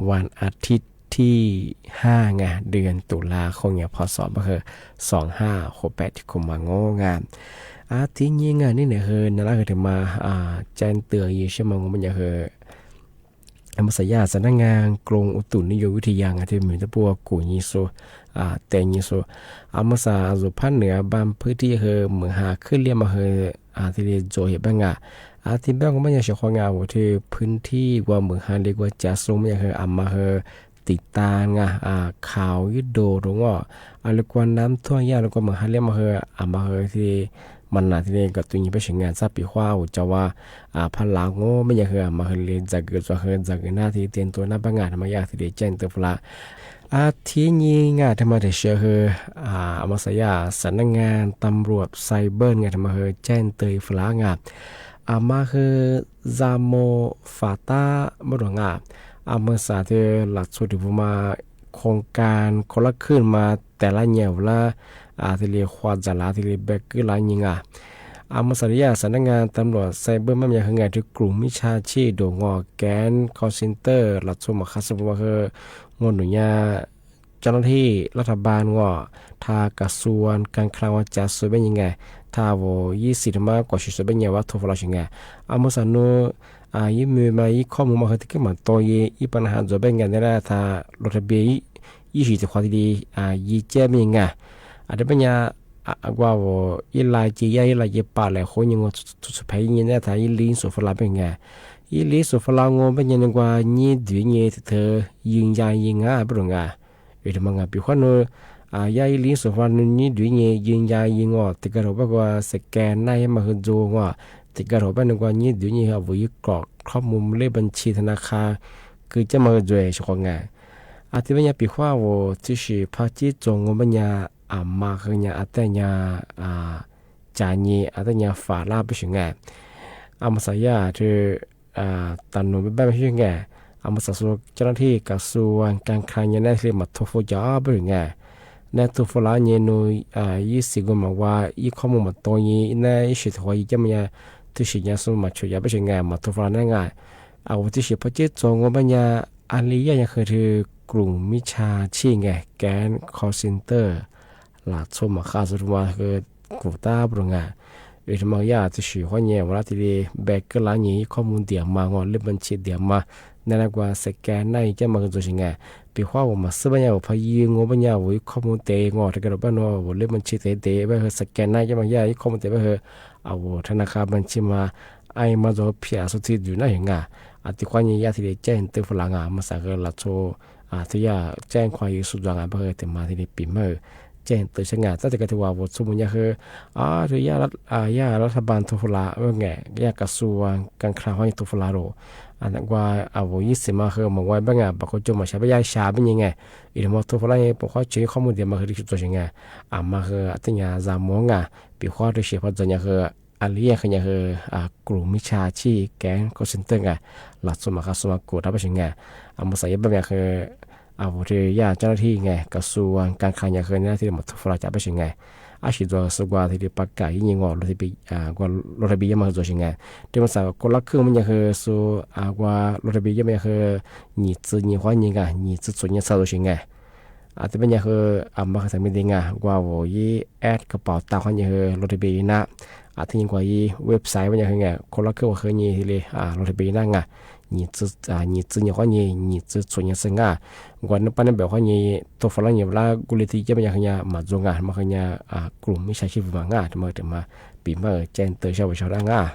วันอาทิตย์ที่ห้า nga, เดือนตุลาคม nyam phom xom mas hwj xoom haj huv pem thib khum mas ngoo nga. A, thib nyim nga nej nam hwj nam lab hwj tim mas, a, cai ntws yim sib mas ngoo me nyaj hwj สำนักงานกรมอุตุนิยมวิทยา nga thiaj mws tau puab kuv nyim xu, a, tes nyim xu. A, mas xav zug phab nwm a, bam phwj thib hwj mws haj khwj liab mas hwj, a, thiaj li ntxuav yam peb nga. A, thib peb ngoo me nyaj sim huam nga, ua thib phwj thib ua mws haj li ua cav xu me nyaj hwj a mas hwj tim tas nga, a, khaus yib du rau ngoj, a, li kua nam thuam yaj li kua mws haj liab mas hwj a mas hwj thiaj mas nas thiaj li kom tus nyiag peb sim ngas txhaj pim huab ua cov ua phab lav ngo me nyuam hwj mas hwj li ntxawm kws txuas hwj ntxawm kws nab thiaj tias ntua nab pab ngas mas yaj thiaj li caij ntawv faj lav. A thib nyib ngas rau mas tam sim hwj a mas xas yaj xam nab ngas tam ruam xais npawj ngas rau mas hwj caij ntawv faj lav ngas a mas hwj zas mos fam tab npaj ruam ngas a mas xas thiaj lam txhua tus vus mas khoos kas khaus lab khwj mas tas lab nyam ua lab thiaj li hua ntxas lav thiaj li npe kwj lav nyi ngas a mas xas li yaj xam nab ngas tam ruam xais npawj maj me nyuam hwj ngas rau krum mib tshaj tshij dum ngos kev kho center lam txhua mas qha xab vus mas hwj ngo num nyaj cov nab thij lab thaj npas ngos thaj kas xuas kas khla ua cav xuas peb nyi ngas thaj vus yib xis rau mas kom sim xuas peb nyi ua thub faj lav sim ngas a mas xas nub yib mws mas yib khob mus mas hwj tias keb mam tau yi ib pab na ha ntxuav peb ngas ntawd na thaj luag thaj npias yib sim tus qhov thiaj li yi ceb peb nyi ngas a rau peb nyi nqa vus ib laj ci yaj ib laj ci pam lawm huv nyi nqa txhua phev yib nyi na thaj yib li xuas faj lav peb ngas yib li xuas faj lav ngo peb nyi nqa nyib dwm nyi thawv yws ya yi ngas peb ruam ngas vim rau mas ngas pim huab nub yaj yib li xuas faj lav nws nyib dwm nyi yws ya yi ngos tis kag rau peb nqa xas kas naj yaj mas hwj ntxuas ngos tis kag rau peb nws nqa nyib dwm nyi vus yib kom khob mus lej npaj tshij thab na qha kws ceb mas hwj ntxuas sib qhuas ngas a thiab peb nyi pim huab vus tib sim phaj cib txuas ngo peb nyi a mas hwj nyi a tej nyi cav nyi a tej nyi fam lab peb sim ngas a mas xas yaj rau tas nus peb pab peb sim ngas a mas xas xuas cov nab thij kas xuas kas khla nyi nab thiaj li mam thub faj cov peb sim ngas nab thub faj lav nyi nub yib xis nkaus mas ua yib khob mus mam tau nyi nab ib sim tus qhov yi ceb mas nyi tib sim nyi xuas mas tshuav cov peb sim ngas mas thub faj lav nab ngas a vus tib sim phaj cib txuas ngo peb nyi a li yaj nyi hwj rau krum mib tshaj tshij ngas kev kho center lam txhua mas qha xab vus mas hwj krum tab peb ruam ngas vim rau mas yaj tib sim huab nyi ua lab thiaj li npe kwj lav nyi yib khob mus ntiam mas ngos lej npaj tshij ntiam mas nab nab nqa xas kas naj yi ceb mas hwj ntxuas sim ngas pim huab vus mas xwb peb nyi vus phaj yi ngo peb nyi vus yib khob mus tes ngos rau kag rau peb nua vus lej npaj tshij tes tes peb hwj xas kas naj ceb mas yaj yib khob mus tes peb hwj a vus thab na qha npaj tshij mas a mas ntxuas phiam xuas txhij dwm nab sim ngas a tis huab nyi yaj thiaj li caij ntawv faj lav ngas mas xas hwj lam txhua thiab yaj caij nqhuav yws xuas ntxuas ngas peb hwj tis mas thiaj li pim maj caij ntawv sab ngas tab tis kag thiaj ua vus txhua mus nyi hwj a yaj lab thaj npas thub faj lav ngas yaj kas xuas kas khla huab nyi thub faj lav rau nqa a vus yib xis mas hwj mas ua peb ngas pam koj coj mas xyav peb yaj xyav peb nyi ngas vim rau mas thub faj lav nyi pum huab tsev yib khob mus ntiam mas hwj li tsis txuas sim ngas a mas hwj tej nyi zas mos ngas pim huab rau sim phaj ntxov nyi hwj a li yaj hwj nyi hwj krum mib tshaj tshij kev kho center ngas lam txhua mas qha xab mas krum rau peb sim ngas a mas xas yaj peb nyi hwj a vus rau yaj cov nab thij ngas kas xuas kas khla nyi hwj nab thiaj li mam thub faj lav cav peb sim ngas a sim ntxuas xab nqa thiaj li pab kam yib nyi ngos luag thaj npias yaj mas hwj ntxuas sim ngas rau mas xas khaus lab khwj mas nyi hwj xus nqa luag thaj npias yaj mas nyi hwj nyim txwv nyim huab nyi ngas nyim txwv txhuam nyi txhaj ntxuas sim ngas a thiab peb nyi hwj a mas hwj thaum me nti ngas nqa vus yib app kab paus tas huab nyi hwj luag thaj npias yaj nab a thiab nyi nqa yib website mas nyi hwj ngas khaus lab khwj ua hwj nyi thiaj li luag thaj npias yaj nab ngas nyim txwv nyim huab nyi nyim txwv txhuam nyi txhaj ngas nqa nab pab nab npam huab nyi thub faj lav nyi lab kuj li thib ceb mas nyi hwj nyi mas ntxuas ngas mas hwj nyi krum mib tshaj tshij vus mas ngas mas mas pim maj caij ntawv sab vus sab dab ngas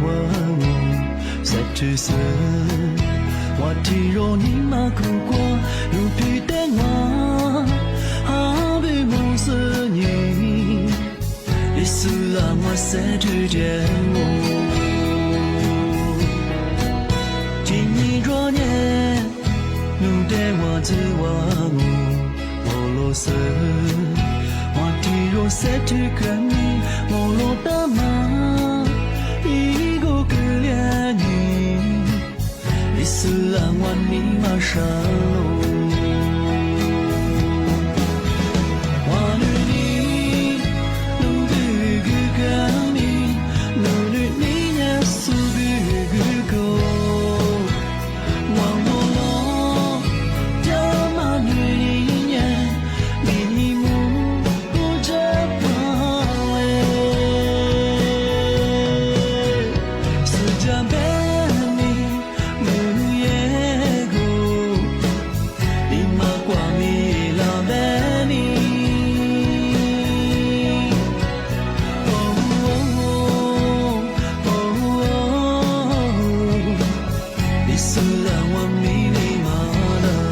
Ua mus xab thwj xwb, ua thwj zoo hnub mas kuj kua, lub thwj teb ua ha pw mus xwb nyem, Yexus lam ua xab thwj tiag mus. Tsis nyiam nruab nyem, nug deb ua ntxwg ua mus, ua los xwb, ua thwj zoo xab thwj kawg me, ua los tab mas ib nkaus kawg liab nyem, Yexus lam ua hnub mas sab lug. Ua lub hnub, lub hnub kawg kawg me, lub hnub hnub Yexus kawg kawg kaus, ua mus los, cov mas hnub hnub nyem, me hnub mus kuj tsa pag le. Xwb ca npeb me, mus yeg kuv, li mas kuam me los npeb me. Yexus lam ua me li mas lawm.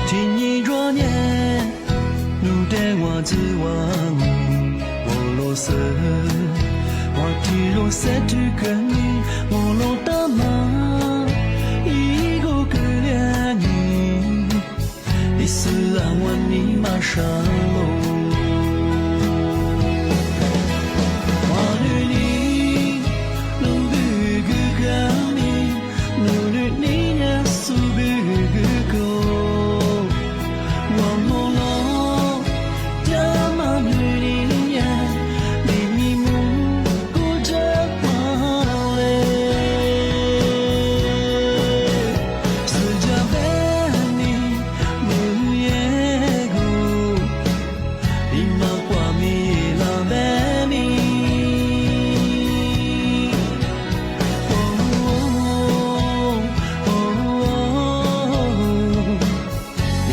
Tsis nyiam nruab nyem, nug deb ua ntxwg ua mus, ua los xwb, ua thwj zoo xab thwj kawg me, ua los tab mas ib nkaus kawg liab nyem, Yexus lam ua hnub mas sab lug. Ua lub hnub, lub hnub kawg kawg me, lub hnub hnub Yexus kawg kawg kaus, ua mus los, cov mas hnub hnub nyem, me hnub mus kuj tsa pag le. Xwb ca npeb me, mus yeg kuv, li mas kuam me los npeb me.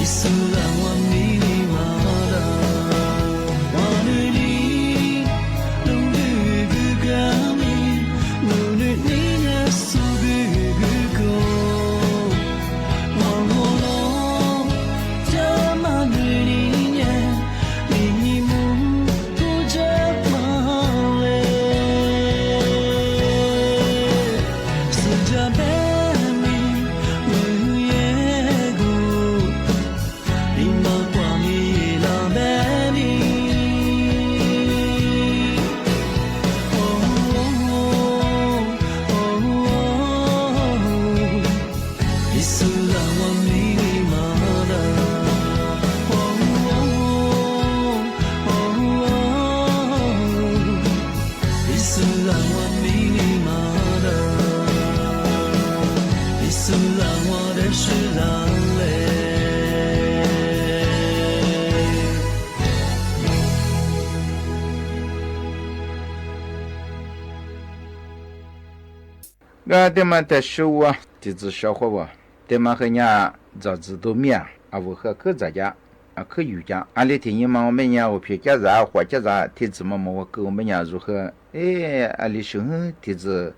Yexus lam ua me li mas lawm. Ua lub hnub, lub hnub kawg kawg me, lub hnub hnub Yexus kawg kawg kaus, ua mus los, cov mas hnub hnub nyem, me hnub mus kuj tsa pag le. Xwb ca npeb me, mus yeg kuv, li mas kuam me los npeb me. Yexus lam ua me li mas lawm. Yexus lam ua me li mas lawm. Yexus lam ua dab tsi lawm le. Nkawd tej mas tam sim ua tiv txwv Sav Qhuav Vam, tej mas qhia nyab txam txwv tus miaj, a vwm qhia khwb txam cav, khwb yus cav, a li thiaj nyab mas ua me nyab ua phiaj cab zam, huam cab zam, thiaj txwv mas mus ua kwv ua me nyab zuj zus, a li sij hawm thiaj txwv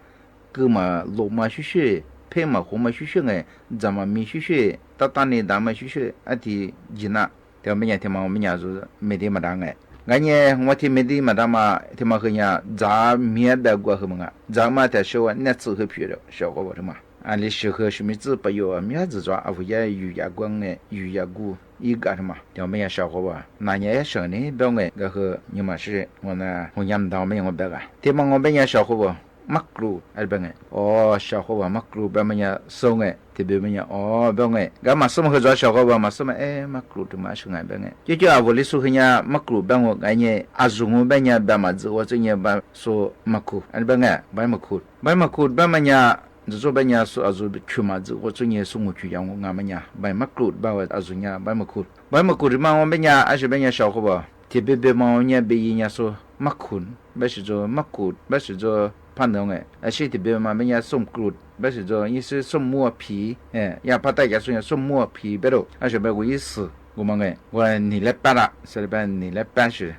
kwv mas lus mas sib sib, pheb mas huv mas sib sib nqe, txam mas me sib sib, tab tab ni ntav mas sib sib, a thiaj yig na. Thiaj me nyab thiaj mas ua me nyab zuj zus me tiv mas dav nqe. Nkawd nyab ua thiaj me tiv mas dav mas thiaj mas qhia nyab txam miab dab kuaj hwm mas nqa txam mas tam sim ua nej txwv hwm phiaj Sav Qhuav Vam thiab mas, a li sij hawm sib me txwv pab yuav miab txwv txom a vwm yab yus yam kuaj nqe yus yam kuj ib kam thiab mas. Thiaj me nyab Sav Qhuav Vam na nyab yab seem ni npab nqe nkawd hwm nyab mas sib ua na hu nyab ntau me nyab ua npab nqa thiaj mas ua me nyab Sav Qhuav Vam Mab Klus a npab nqe. O, Sav Qhuab Vam Mab Klus npab me nyuam xoo nqe, thiab npab me nyuam o npab nqe. Nkawd mas xub mas hwj txog Sav Qhuab Vam mas xub mas e Mab Klus rau mas soo nqe npab nqe. Cov cov a vos li xu hwj nyab Mab Klus npab nqe, nkawd nyab a zug npab nyuam npab mas txwv ua txwj nyuam npab xu Mab Kus a npab nqe, npab Mab Kus. Npab Mab Kus npab me nyuam ntxub npab nyuam xu a zug chua mas txwv ua txwj nyuam xu mus chua yau nqa npab nyuam npab Mab Klus npab a zug nyuam npab Mab Kus. Npab Mab Kus rau mas ua npab nyuam a zug npab nyuam Sav Qhuab Vam. Tes peb peb mos nyiaj peb yig nyiaj xu mab khum, peb sim txog mab khum, peb sim txog phaj ntawd nge. Sib tes peb mos peb nyiaj xom krus, peb sim txog ib xib xom muaj phiv, yog phaj taj cav xu yog xom muaj phiv peb rau, a sawv peb kuv ib xwm kuv mas nge, kuv nim leb pab da, sawv peb nim leb pab sim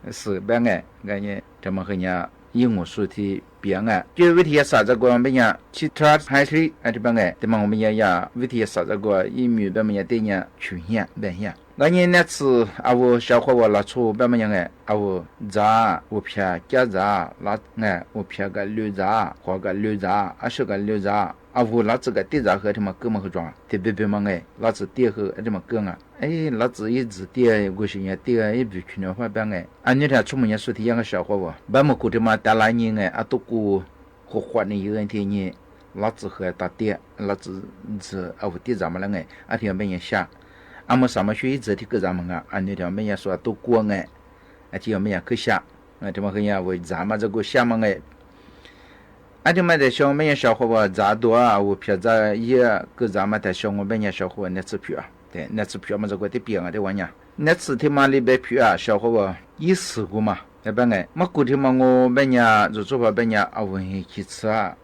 xwm peb nge, nge, rau mas qhia nyaj ib mus xu thi piav nge. Cuj vib thi yaj xam txaj kuas peb nyaj citrus hais li, a peb nge, tes mas peb nyaj yaj vib thi yaj xam txaj kuas ib mum peb mas nyaj tej nyaj chwm hiaj npe hiaj. Nqa nyiaj nej txwm a vus sawv qhua vus los txhua peb mas nyaj nge, a vus ntxav, vus phiaj cab ntxav, nge, vus phiaj kam lw ntxav, qhuav kam lw ntxav, ab sw kam lw ntxav, a vus lav txwm kam tij ntxav hwv a mas kwj mas hwv tso, tes peb peb mas nge, lav txwm tiaj hwv a mas kwj nge. Lav txwm ib ntxwv tiaj kuj sim nyaj tiaj ib vus chwm nuav pab peb nge. A nwg tham txhua mus nyaj xu thi yaj nge sawv qhua vus, pab mus kuv rau mas tas lav nyi nge, a tub kuj qhuav qhuav nws yug thiaj nyi lav txwm hwv tas tiaj, lav txwm ntxwv a vus tij ntxav mas lawm nge, a thiaj peb nyaj xya. A mus xam mas xyuas ib ntxwv thiaj kwj ntxav mas nge, a nwg tham peb nyaj xu a tub kuj nge, a thiaj peb nyaj kwj xya. Rau mas qhia nyaj vus ntxav mas txaj kuas xya mas nge. A thiaj mas tas xyoo peb nyaj sawv qhua vus ntxav dua, a vus phiaj ntxav yaj kwj ntxav mas tas xyoo peb nyaj sawv qhua vus nej txwm phiaj, nej txwm phiaj mas txaj kuas tij piam nge tej ua nyaj. Nej txwm thiaj mas li peb phiaj sawv qhua vus ib xwm kuv mas peb nge, mab kuv thiaj mas ngu peb nyaj, ntxuv txuj pab peb nyaj a vus hib chim txhab,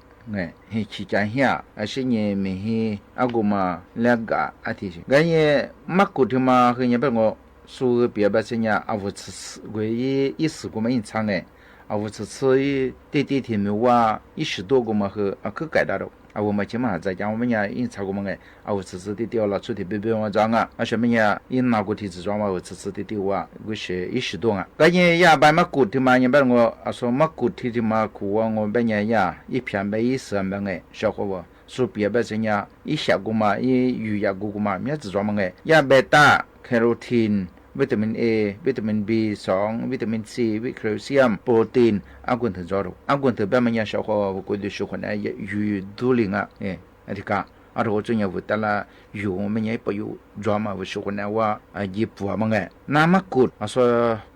hib chim cav hiaj, a sib nyi me hib a kuj mas lab kam a thiaj nge. Mab kuv thiaj mas qhia nyaj peb ngu xu hwv piav peb txhia nyaj a vus txhwm, kuv ib xwm kuv mas yeej txha nge, a vus txhwm txhwb tej tej thiaj mus ua ib sim tuaj kuv mas hwv a kwj kaim dab rau, a vus mas tsis maj has txais cav peb nyaj yeej txha kuv mas nge, a vus txhwm txhwb tej tej ua los txhua thiaj peb peb mas txog nge, a sawv peb nyaj ib nag kuv thiaj txwm tso mas vus txhwm txhwb tej tej ua kuv sim ib sim tuaj nge. Koj nyiaj yaj pab mab kuv thiaj mas nyaj peb ngu, a xu mab kuv thiaj thiaj mas kuv ua ngu peb nyaj yaj ib phiaj peb ib xwm peb nge sawv qhua vus xu piav peb txhia nyaj ib xyam kuv mas ib yus yam kuv kuv mas nyob txwm tso mas nge, yaj peb tag, carotene, vitamin A, vitamin B xoov, vitamin C, calcium, protein, a kuj ntawd tso rau, a kuj ntawd peb mas nyaj sawv qhua vus kuv tus sw qhua na yus dub li nge. Thiaj ka a rau kuv txuj nyaj vus tas lawm yus mas nyaj ib pab yus tso mas vus sw qhua na ua ci puav mas nge. Nab mab kuv, a xu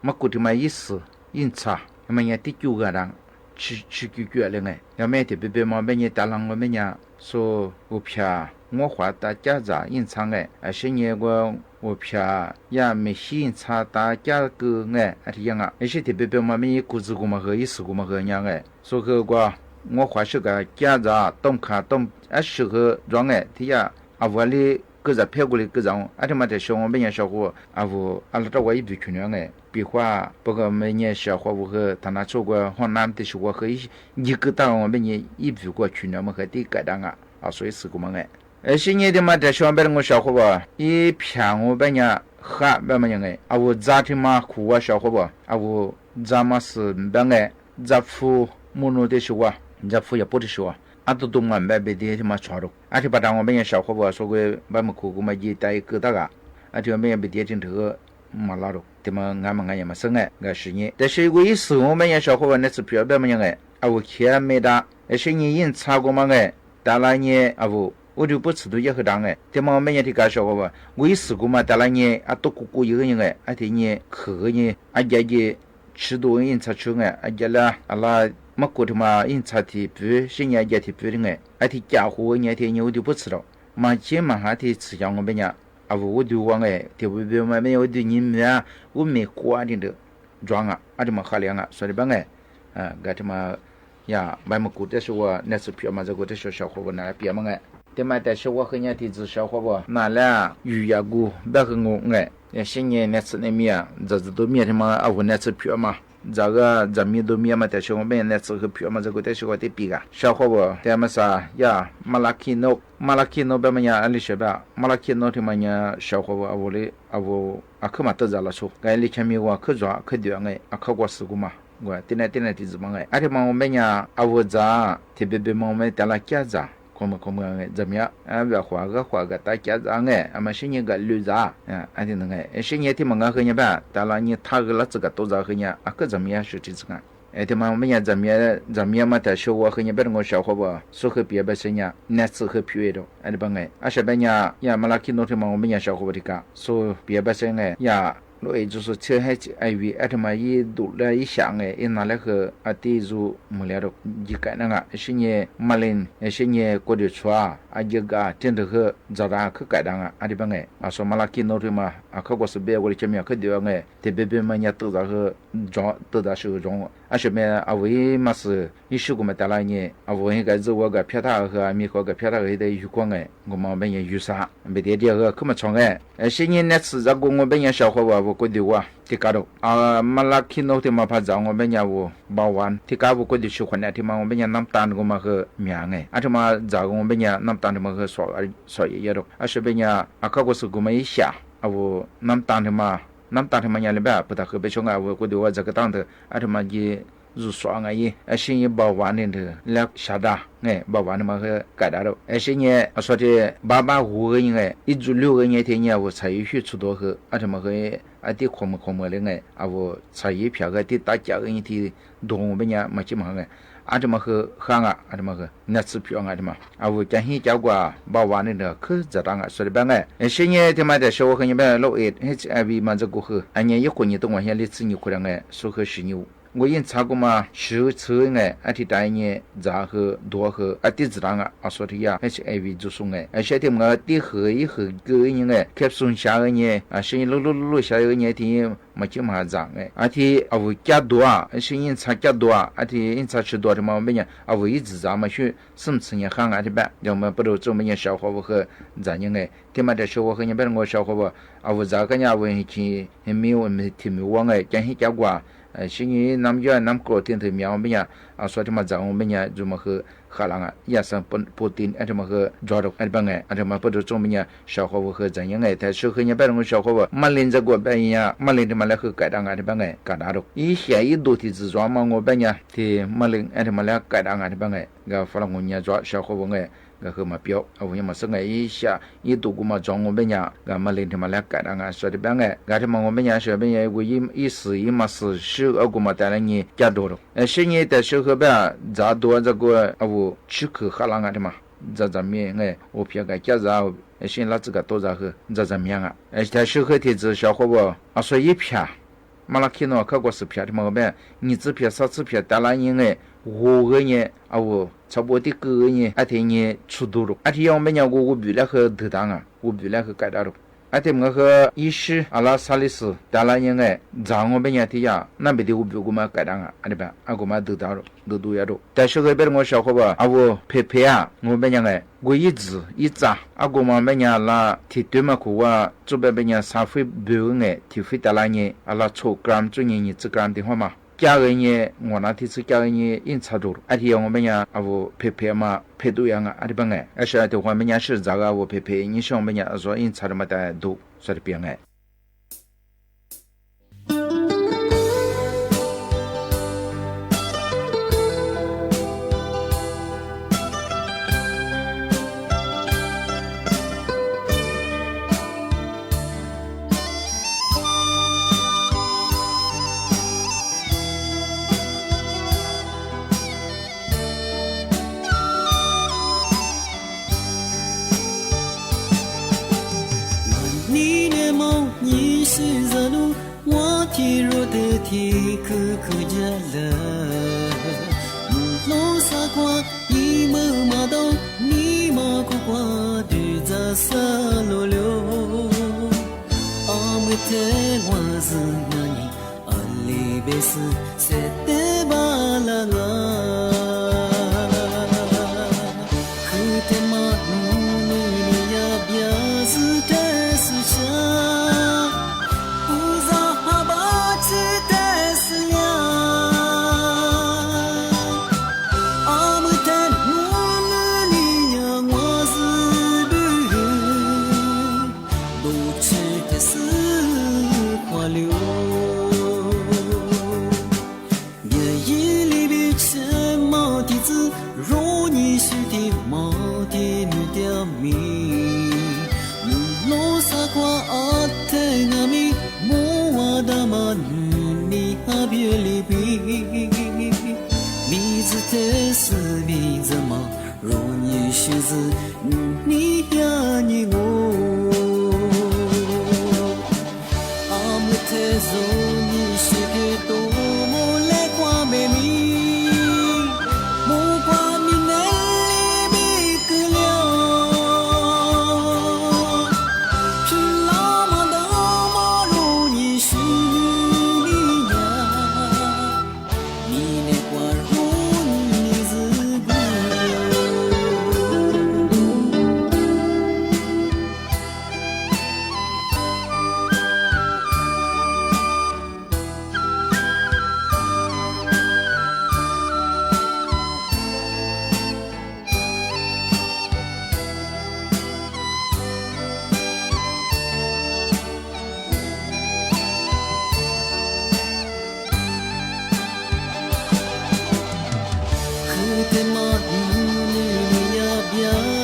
mab kuv thiaj mas ib xwm yeej txha, mas nyaj tib cuj ga da, tsis cuj cuj li nge. Yog mej thiaj peb peb mas peb nyaj tas lawm ngu peb nyaj xu vus phiaj nguab qhuav tas cab ntxav yeej txha nge, a sib nyi kuv vus phiaj yaj me xyib yeej txha tas cab kwj nge, a thiaj yaj nge. A sib thiaj peb peb mas peb nyaj ib kuv txwm kuv mas hwv ib xwm kuv mas hwv nyaj nge. Xu hwv kuv nguab qhuav sib kam cab ntxav tooj khav tooj ab sw hwv tso nge thiaj yaj a vus li kwj ntxav phiab kuv li kwj ntxav, a thiaj mas tas xyoo peb nyaj sawv qhua a vus a los rau ua ib vus chwm nuav nge. Pim huaj pab koj peb nyaj sawv qhua vus hwv thaum nab txhua kuv hoj nab tej sw ua hwv ncig kwj tag peb nyaj ib vus kuv chwm nuav mas hwv tib kaim dab nge, a xu ib xwm kuv mas nge. Sib nyi thiaj mas tas xyoo peb ngu sawv qhua vus ib phiaj ngu peb nyaj qhab peb mas nyaj nge, a vus ntxa thiaj mas khuv ua sawv qhua vus a vus ntxa mas xwm peb nge, ntxa fu mu nu tej sw ua, ntxa fu yog pub tej sw ua, a tu tu mas peb peb thiaj mas tso rau, a thiaj pab tas ngu peb nyaj sawv qhua vus xu peb mus khuv kuv mas ci tas kwj tag a, a thiaj peb nyaj peb thiaj thiaj nrwg mas los rau thiaj mas nqa mas nqa yam mas xwb nge, nkawd sim nyi. Tab sis kuv ib xwm ngu peb nyaj sawv qhua vus nej txwm phiaj peb mas nyaj nge, a vus khiav me da, sib nyi yeej txha kuv mas nge, tas lawm nyi a vus ua dug pub txhwm tug yaj hwv da nge, thiaj mas peb nyaj thiaj kav sawv qhua vus kuv ib xwm kuv mas tas lawm nyi a tub kuv kuj yaj hwv nyi nge, a thiaj nyi khwv hwv nyi, a ca ci tshwv tu yeej txha tshwv nge, a ca li a la mab kuv thiaj mas yeej txha thiaj pwv sib nyi a ca thiaj pwv nge, a thiaj cam huv nyi thiaj nyi ua dug pub txhwm rau, mas cheb mas hav thiaj txhwm xyov ngu peb nyaj a vus ua dug ua nge, thiaj peb mas peb nyaj ua dug nyi mab ub me quaj thiaj ntawd ntsuav nge, a thiaj mas qha li nge, xua li pab nge, nkawd thiaj mas yam pab mus kuv tej sw ua nej txwm phiaj mas txawm kuv tej sw sawv qhua vus na piav mas nge. Thiaj mas tas sw ua qhia nyaj thiaj txwm sawv qhua vus na li yus yam kuv pab hwv ngu nge. Sib nyi nej txwm nej miaj ntxawm txwm tus miaj thiaj mas a vus nej txwm phiaj mas ntxawm ntxawm miaj tus miaj mas tas sw ua peb nej txwm hwv phiaj mas txawm kuv tej sw ua tej pim ka sawv qhua vus thiaj mas xav yam mab lab khib nub, mab lab khib nub peb mas nyaj li sawv pab mab lab khib nub thiaj mas nyaj sawv qhua vus a vus li a vus a khwb mas tawj ntxas los txhua nqe li chaw me ua khwb zog khwb duav nqe a khwb kua xwm kuv mas ua tib neeg tib neeg tib txwm mas nqe a thiaj mas ua peb nyaj a vus ntxas thiaj peb peb mas ua peb tas lawm cab ntxas qhua mas qhua mas ntxas miab vam huam gab huam gab tas cab ntxas nqe a mas sib nyi gab lwm ntxas nqe sib nyi thiaj mas nqa hwv nyaj pab tas lawm nyi thaj hwv lab txwm gab tau ntxas hwv nyaj a khwb ntxas miab sw tsis txwm nqe. Thiaj mas peb nyaj ntxas miab mas tas sw ua hwv nyaj peb nqe sawv qhua vus xu hwv piav pab sib nyaj nej txwm hwv phiaj rau a pab nqe a sawv peb nyaj yam mab lab khib nub thiaj mas ua peb nyaj sawv qhua vus thiaj ka xu piav pab sib nqe yam Lub ej txu su txhiab H I V a thiaj mas ib dum lab ib xyam nqe ib nag lab hwv a tij zuj mus li rau yig kaim na nga sib nyeg maj leej sib nyeg kua dwm tshuav a yig ga tij nrag hwv ntxog da khwb kaim da nga a ti pab nqe a so mas laj kij nub ti mas a khawb kua xwm peb ua li cov me nyuam khwb dwm nqe tes peb peb mas nyag tw txav hwv, tw txav sw zoov a sw me a vus ib mas xwm ib sib kuv mas tas laj nyeg a vus hib kaim txwj ua kam phiab thaj hwv a me kuv kam phiab thaj hwv hib tes yug kuag nqe nkaus mas peb nyag yug xav pem tias diag hwv khwb mas txhos nqe sib nyeg nej txhwm txav kuv nkaus peb nyag sawv qhov vus a vus kua dwm ua ti kav rau mas laj kij nub ti mas phaj txav nkaus peb nyag vus npa vas ti kav vus kua dwm sw khuam nam ti mas nkaus peb nyag nab tas nkaus mas hwv miam nqe a ti mas txav nkaus peb nyag nab tas ti mas hwv xom yam yaj rau a sw peb nyag a khawb kua xwm kuv mas ib xyam a vus nab tas ti mas, nab tas ti mas nyag li peb pw tas hwv peb tshua nqe a vus kua dwm ua txav kawg tag ntawd a ti mas ci zuj xom nqe ib sib nyeg npa vas ni ntawd lab xya da nqe npa vas ni mas hwv kaim da rau sib nyeg a so ti pab pab huv hwv nyeg nqe ib txwm lub hwv nyeg ti nyeg a vus txhais yib hwj txhua duav hwv a ti mas hwv a tij qhuas mws qhuas mws li nqe a vus txhais yib phiam hwv tij tab cam hwv nyeg ti duav nkaus peb nyag mas cib mas nqe a ti mas hwv ha nga a ti mas hwv nej txhwm phiam nga ti mas a vus cav hib cav kuam npa vas ni ntawd khwb txav da nga xua li pab nqe sib nyeg ti mas tam sim ua hwv nyeg peb lub ej H I V mas ntxawg kuv hwv a nyeg ib qhuam nyeg tub nkuas hiab li txwj nyeg khuv da nqe xua hwv sim nyeg nkaus yeej txhav kuv mas swv txhwv nqe a ti tas nyeg txav hwv duav hwv a tij txav da nga a xua ti yaj H I V txu su nqe sib ti mas tij hwv ib hwv kws nyeg nqe capsule xya hwv nyeg sib nyeg lub lub lub xya hwv nyeg ti mas cib mas txav nqe a ti a vus caj duav sib nyeg txhab caj duav a ti ib txhab tsis duav ti mas peb nyag a vus ib txwm txav mas xwb xwm txhwm nyag ha nga ti pab yog mas pab rau txuj peb nyag sawv qhov vus hwv txav nyeg nqe ti mas tam sim ua hwv nyeg peb nkaus sawv qhov vus a vus txav kab nyag a vus chim mi ti mws ua nqe cav hib cav kuam sib nyeg nab yoj nab kaum ti ntawd miam peb nyag a xua ti mas txav peb nyag txuj mas hwv ha la nga yaj xeem puv ti a ti mas hwv tso rau a ti pab nqe a ti mas pab rau txuj peb nyag sawv qhov vus hwv txav nyeg nqe tam sim hwv nyeg peb nkaus sawv qhov vus maj leej ntxawg kuam peb nyag maj leej ti mas lab hwv kaim da nga ti pab nqe kaim da rau ib xyam ib dum ti txwm zov mas nkaus peb nyag ti maj leej a ti mas lab kaim da nga ti pab nqe nkawd fa los nkaus nyag zov sawv qhov vus nqe nkawd hwv mas piav a vus nyag mas xwb nqe ib xyam ib dum kuv mas zov nkaus peb nyag nkawd maj leej ti mas lab kaim da nga sawv ti pab nqe nkawd ti mas nkaus peb nyag sawv peb nyag kuv ib xwm ib mas xwm sib a kuv mas tas laj nyeg caj duav rau sib nyeg tam sim hwv peb txav duav ntxawg kuam a vus tswb khwv ha la nga ti mas txav txav miag nqe ua phiav kam caj txav sib nyeg lab txwv kam tau txav hwv txav txav miag nga tam sim hwv ti txwm sawv qhov vus a xua yib phiam maj laj khib nub khawb kua xwm phiam ti mas peb nyag txwj phiam xab txwj phiam tas laj nyeg nqe hu hwv nyeg a vus txhab puav tij kws hwv nyeg a ti nyeg txhua duav rau a ti yog peb nyag kuv kuv pwm lab hwv twg tas nga kuv pwm lab hwv kaim da rau a ti mas hwv ib sib a lab xab li xwm tas laj nyeg nqe txav nkaus peb nyag ti yaj nab pem ti kuv pwm kuv mas kaim da nga a kuv mas twg tas rau twg du yaj rau tam sim hwv peb nkaus sawv qhov vus a vus phem phem a nkaus peb nyag nqe kuv ib txwm ib txaj a kuv mas peb nyag laj thim twb mas kuv ua txuj peb peb nyag xab fwb pwm nqe thim fwb tas laj nyeg a laj txhua gram txuj nyeg nyag txwj gram ti huab mas caj hwv nyeg nkaus na ti txwj caj hwv nyeg ib txhab rau a ti yog nkaus peb nyag a vus phem phem mas phem dub yaj nga a ti pab nqe a sawv ti huab peb nyag sib txav a vus phem phem nyab sib nkaus peb nyag zov ib txhab rau mas tas dub xwb ti pab nqe Nim niaj hmo nyij sij zam lub, ua thib ruam tej thib khwv khwv ncaj lawm. Mus hlob xav khuam ib maj mam tau, nim mos kuv khuam twb txav xav luj luj. Ob mej tej ua zwm na nyem, ob li peb xwm xeeb tej npaj laj nga. Khwv tej maj hnub nws li yaj piam xwm tej xwm tsa, kuv zaj haj pab txwv tej xwm nyab. Ob mej tej hnub nws li yaj ua zwm dwb hwv, ntuj tshwj tej xwm khuam lwm. Nyiaj yij li pib tsheb mos thib txwv, rooj nyij sib thib mos thib nws tiaj mis. Mus hlob xav khuam ob thej nga mi, mus ua dab mas nws li hab pib li pib. Vim txwv tej xwm vim ntxawm mas, rooj nyij sib txwv nws li hiab nyij nqus.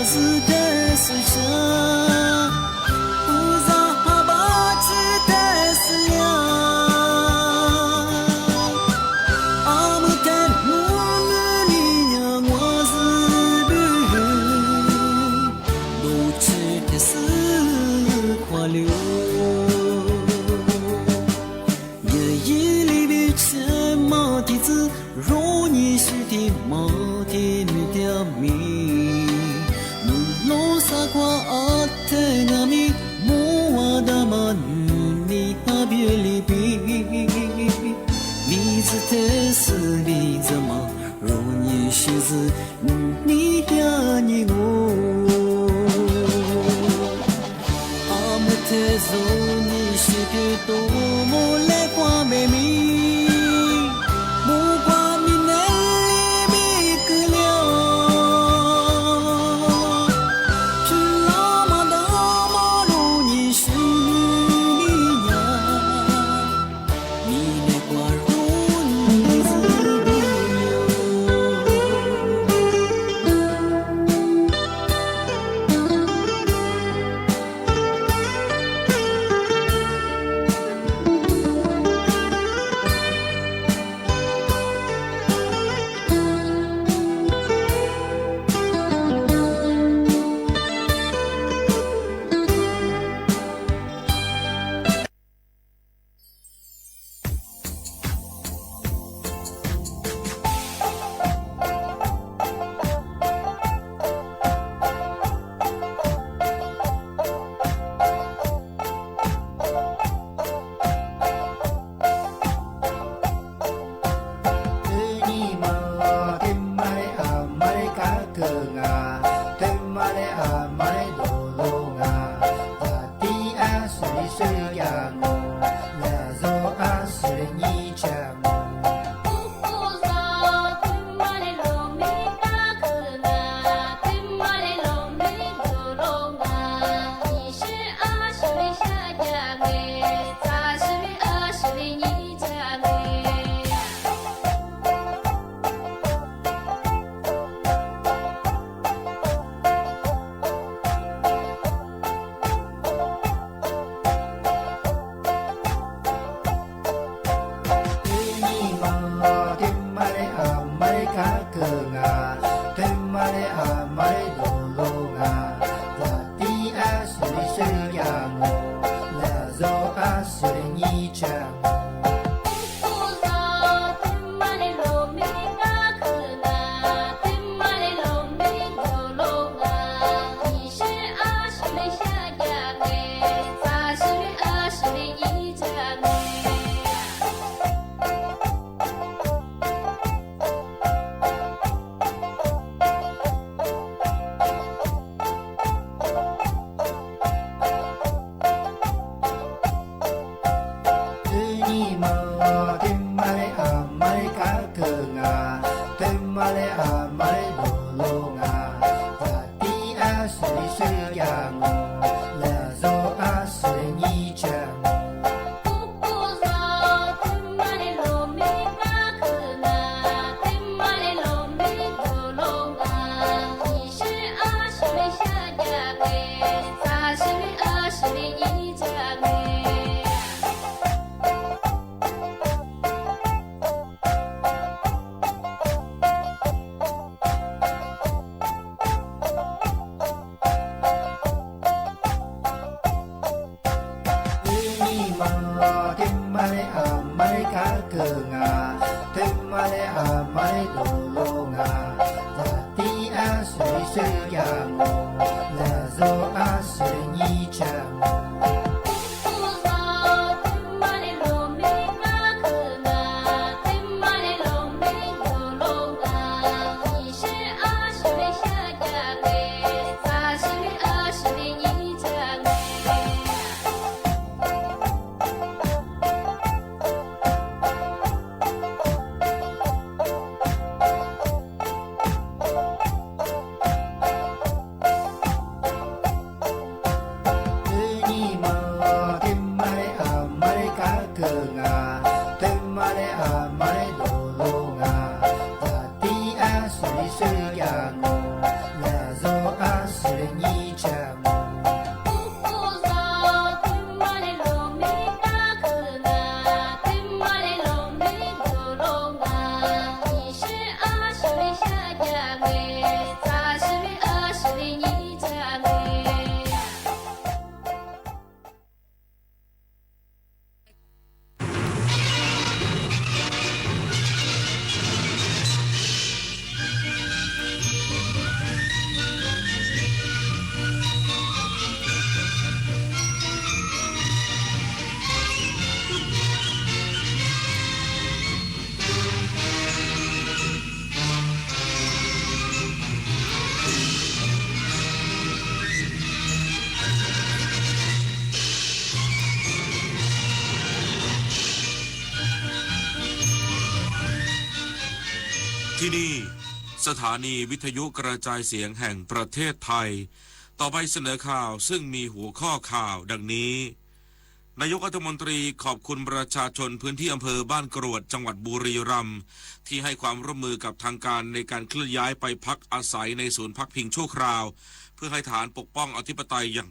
xwb thiab xwb tshaj, kuv zaj haj pab txwv thiab xwb liaj. Ab mw thiab hnub nws nim nyob muaj zwm dwb, ntuj tshwj thiab xwb khuav liu. Yawm yij li vij tshiab mog tiv txwv, zoo nyi sib thib mog thiab nws thiab mi. Nws lub xav khuav ob thej na mi, mus ua dab mas nws nim hab pib li pib. Vij txwv thiab xwb vij txwv mog, zoo nyi sib txwv, nws nim hiab nyi nqus. Ab mw thiab zoo nyi sib thib tuaj mus le khuav me mi, mus khuav mi neej li mi kwv liaj. Tshwj los mas ntau mog zoo nyi sib nws li nyab, mi neej khuav zoo nyi sib nws li nyab. Twb nyi mog twb maj li, maj li kab kawg nkaus, twb maj li, maj li dub lug nkaus, yam tib ab xws li swb yam mus, yam zaug ab xws li nyi tsa mus. Twb nyi mog twb maj li, maj li kab kawg nkaus, twb maj li, maj li dub lug nkaus, yam tib ab xws li swb yam mus, yam zaug ab xws li nyi tsa mus. Twb nyi mog twb maj li, maj li kab kawg nkaus, twb maj li, maj li dub lug nkaus, yam tib ab xws li swb yam mus, yam zaug ab xws li nyi tsa mus. ที่นี่ สถานีวิทยุกระจายเสียงแห่งประเทศไทย ต่อไปเสนอข่าวซึ่งมีหัวข้อข่าวดังนี้ นายกรัฐมนตรีขอบคุณประชาชนพื้นที่อำเภอบ้านกรวดจังหวัดบุรีรัมย์ที่ให้ความร่วมมือกับทางการในการเคลื่อนย้ายไปพักอาศัยในศูนย์พักพิงชั่วคราว เพื่อให้ฐานปกป้องอธิปไตยอย่าง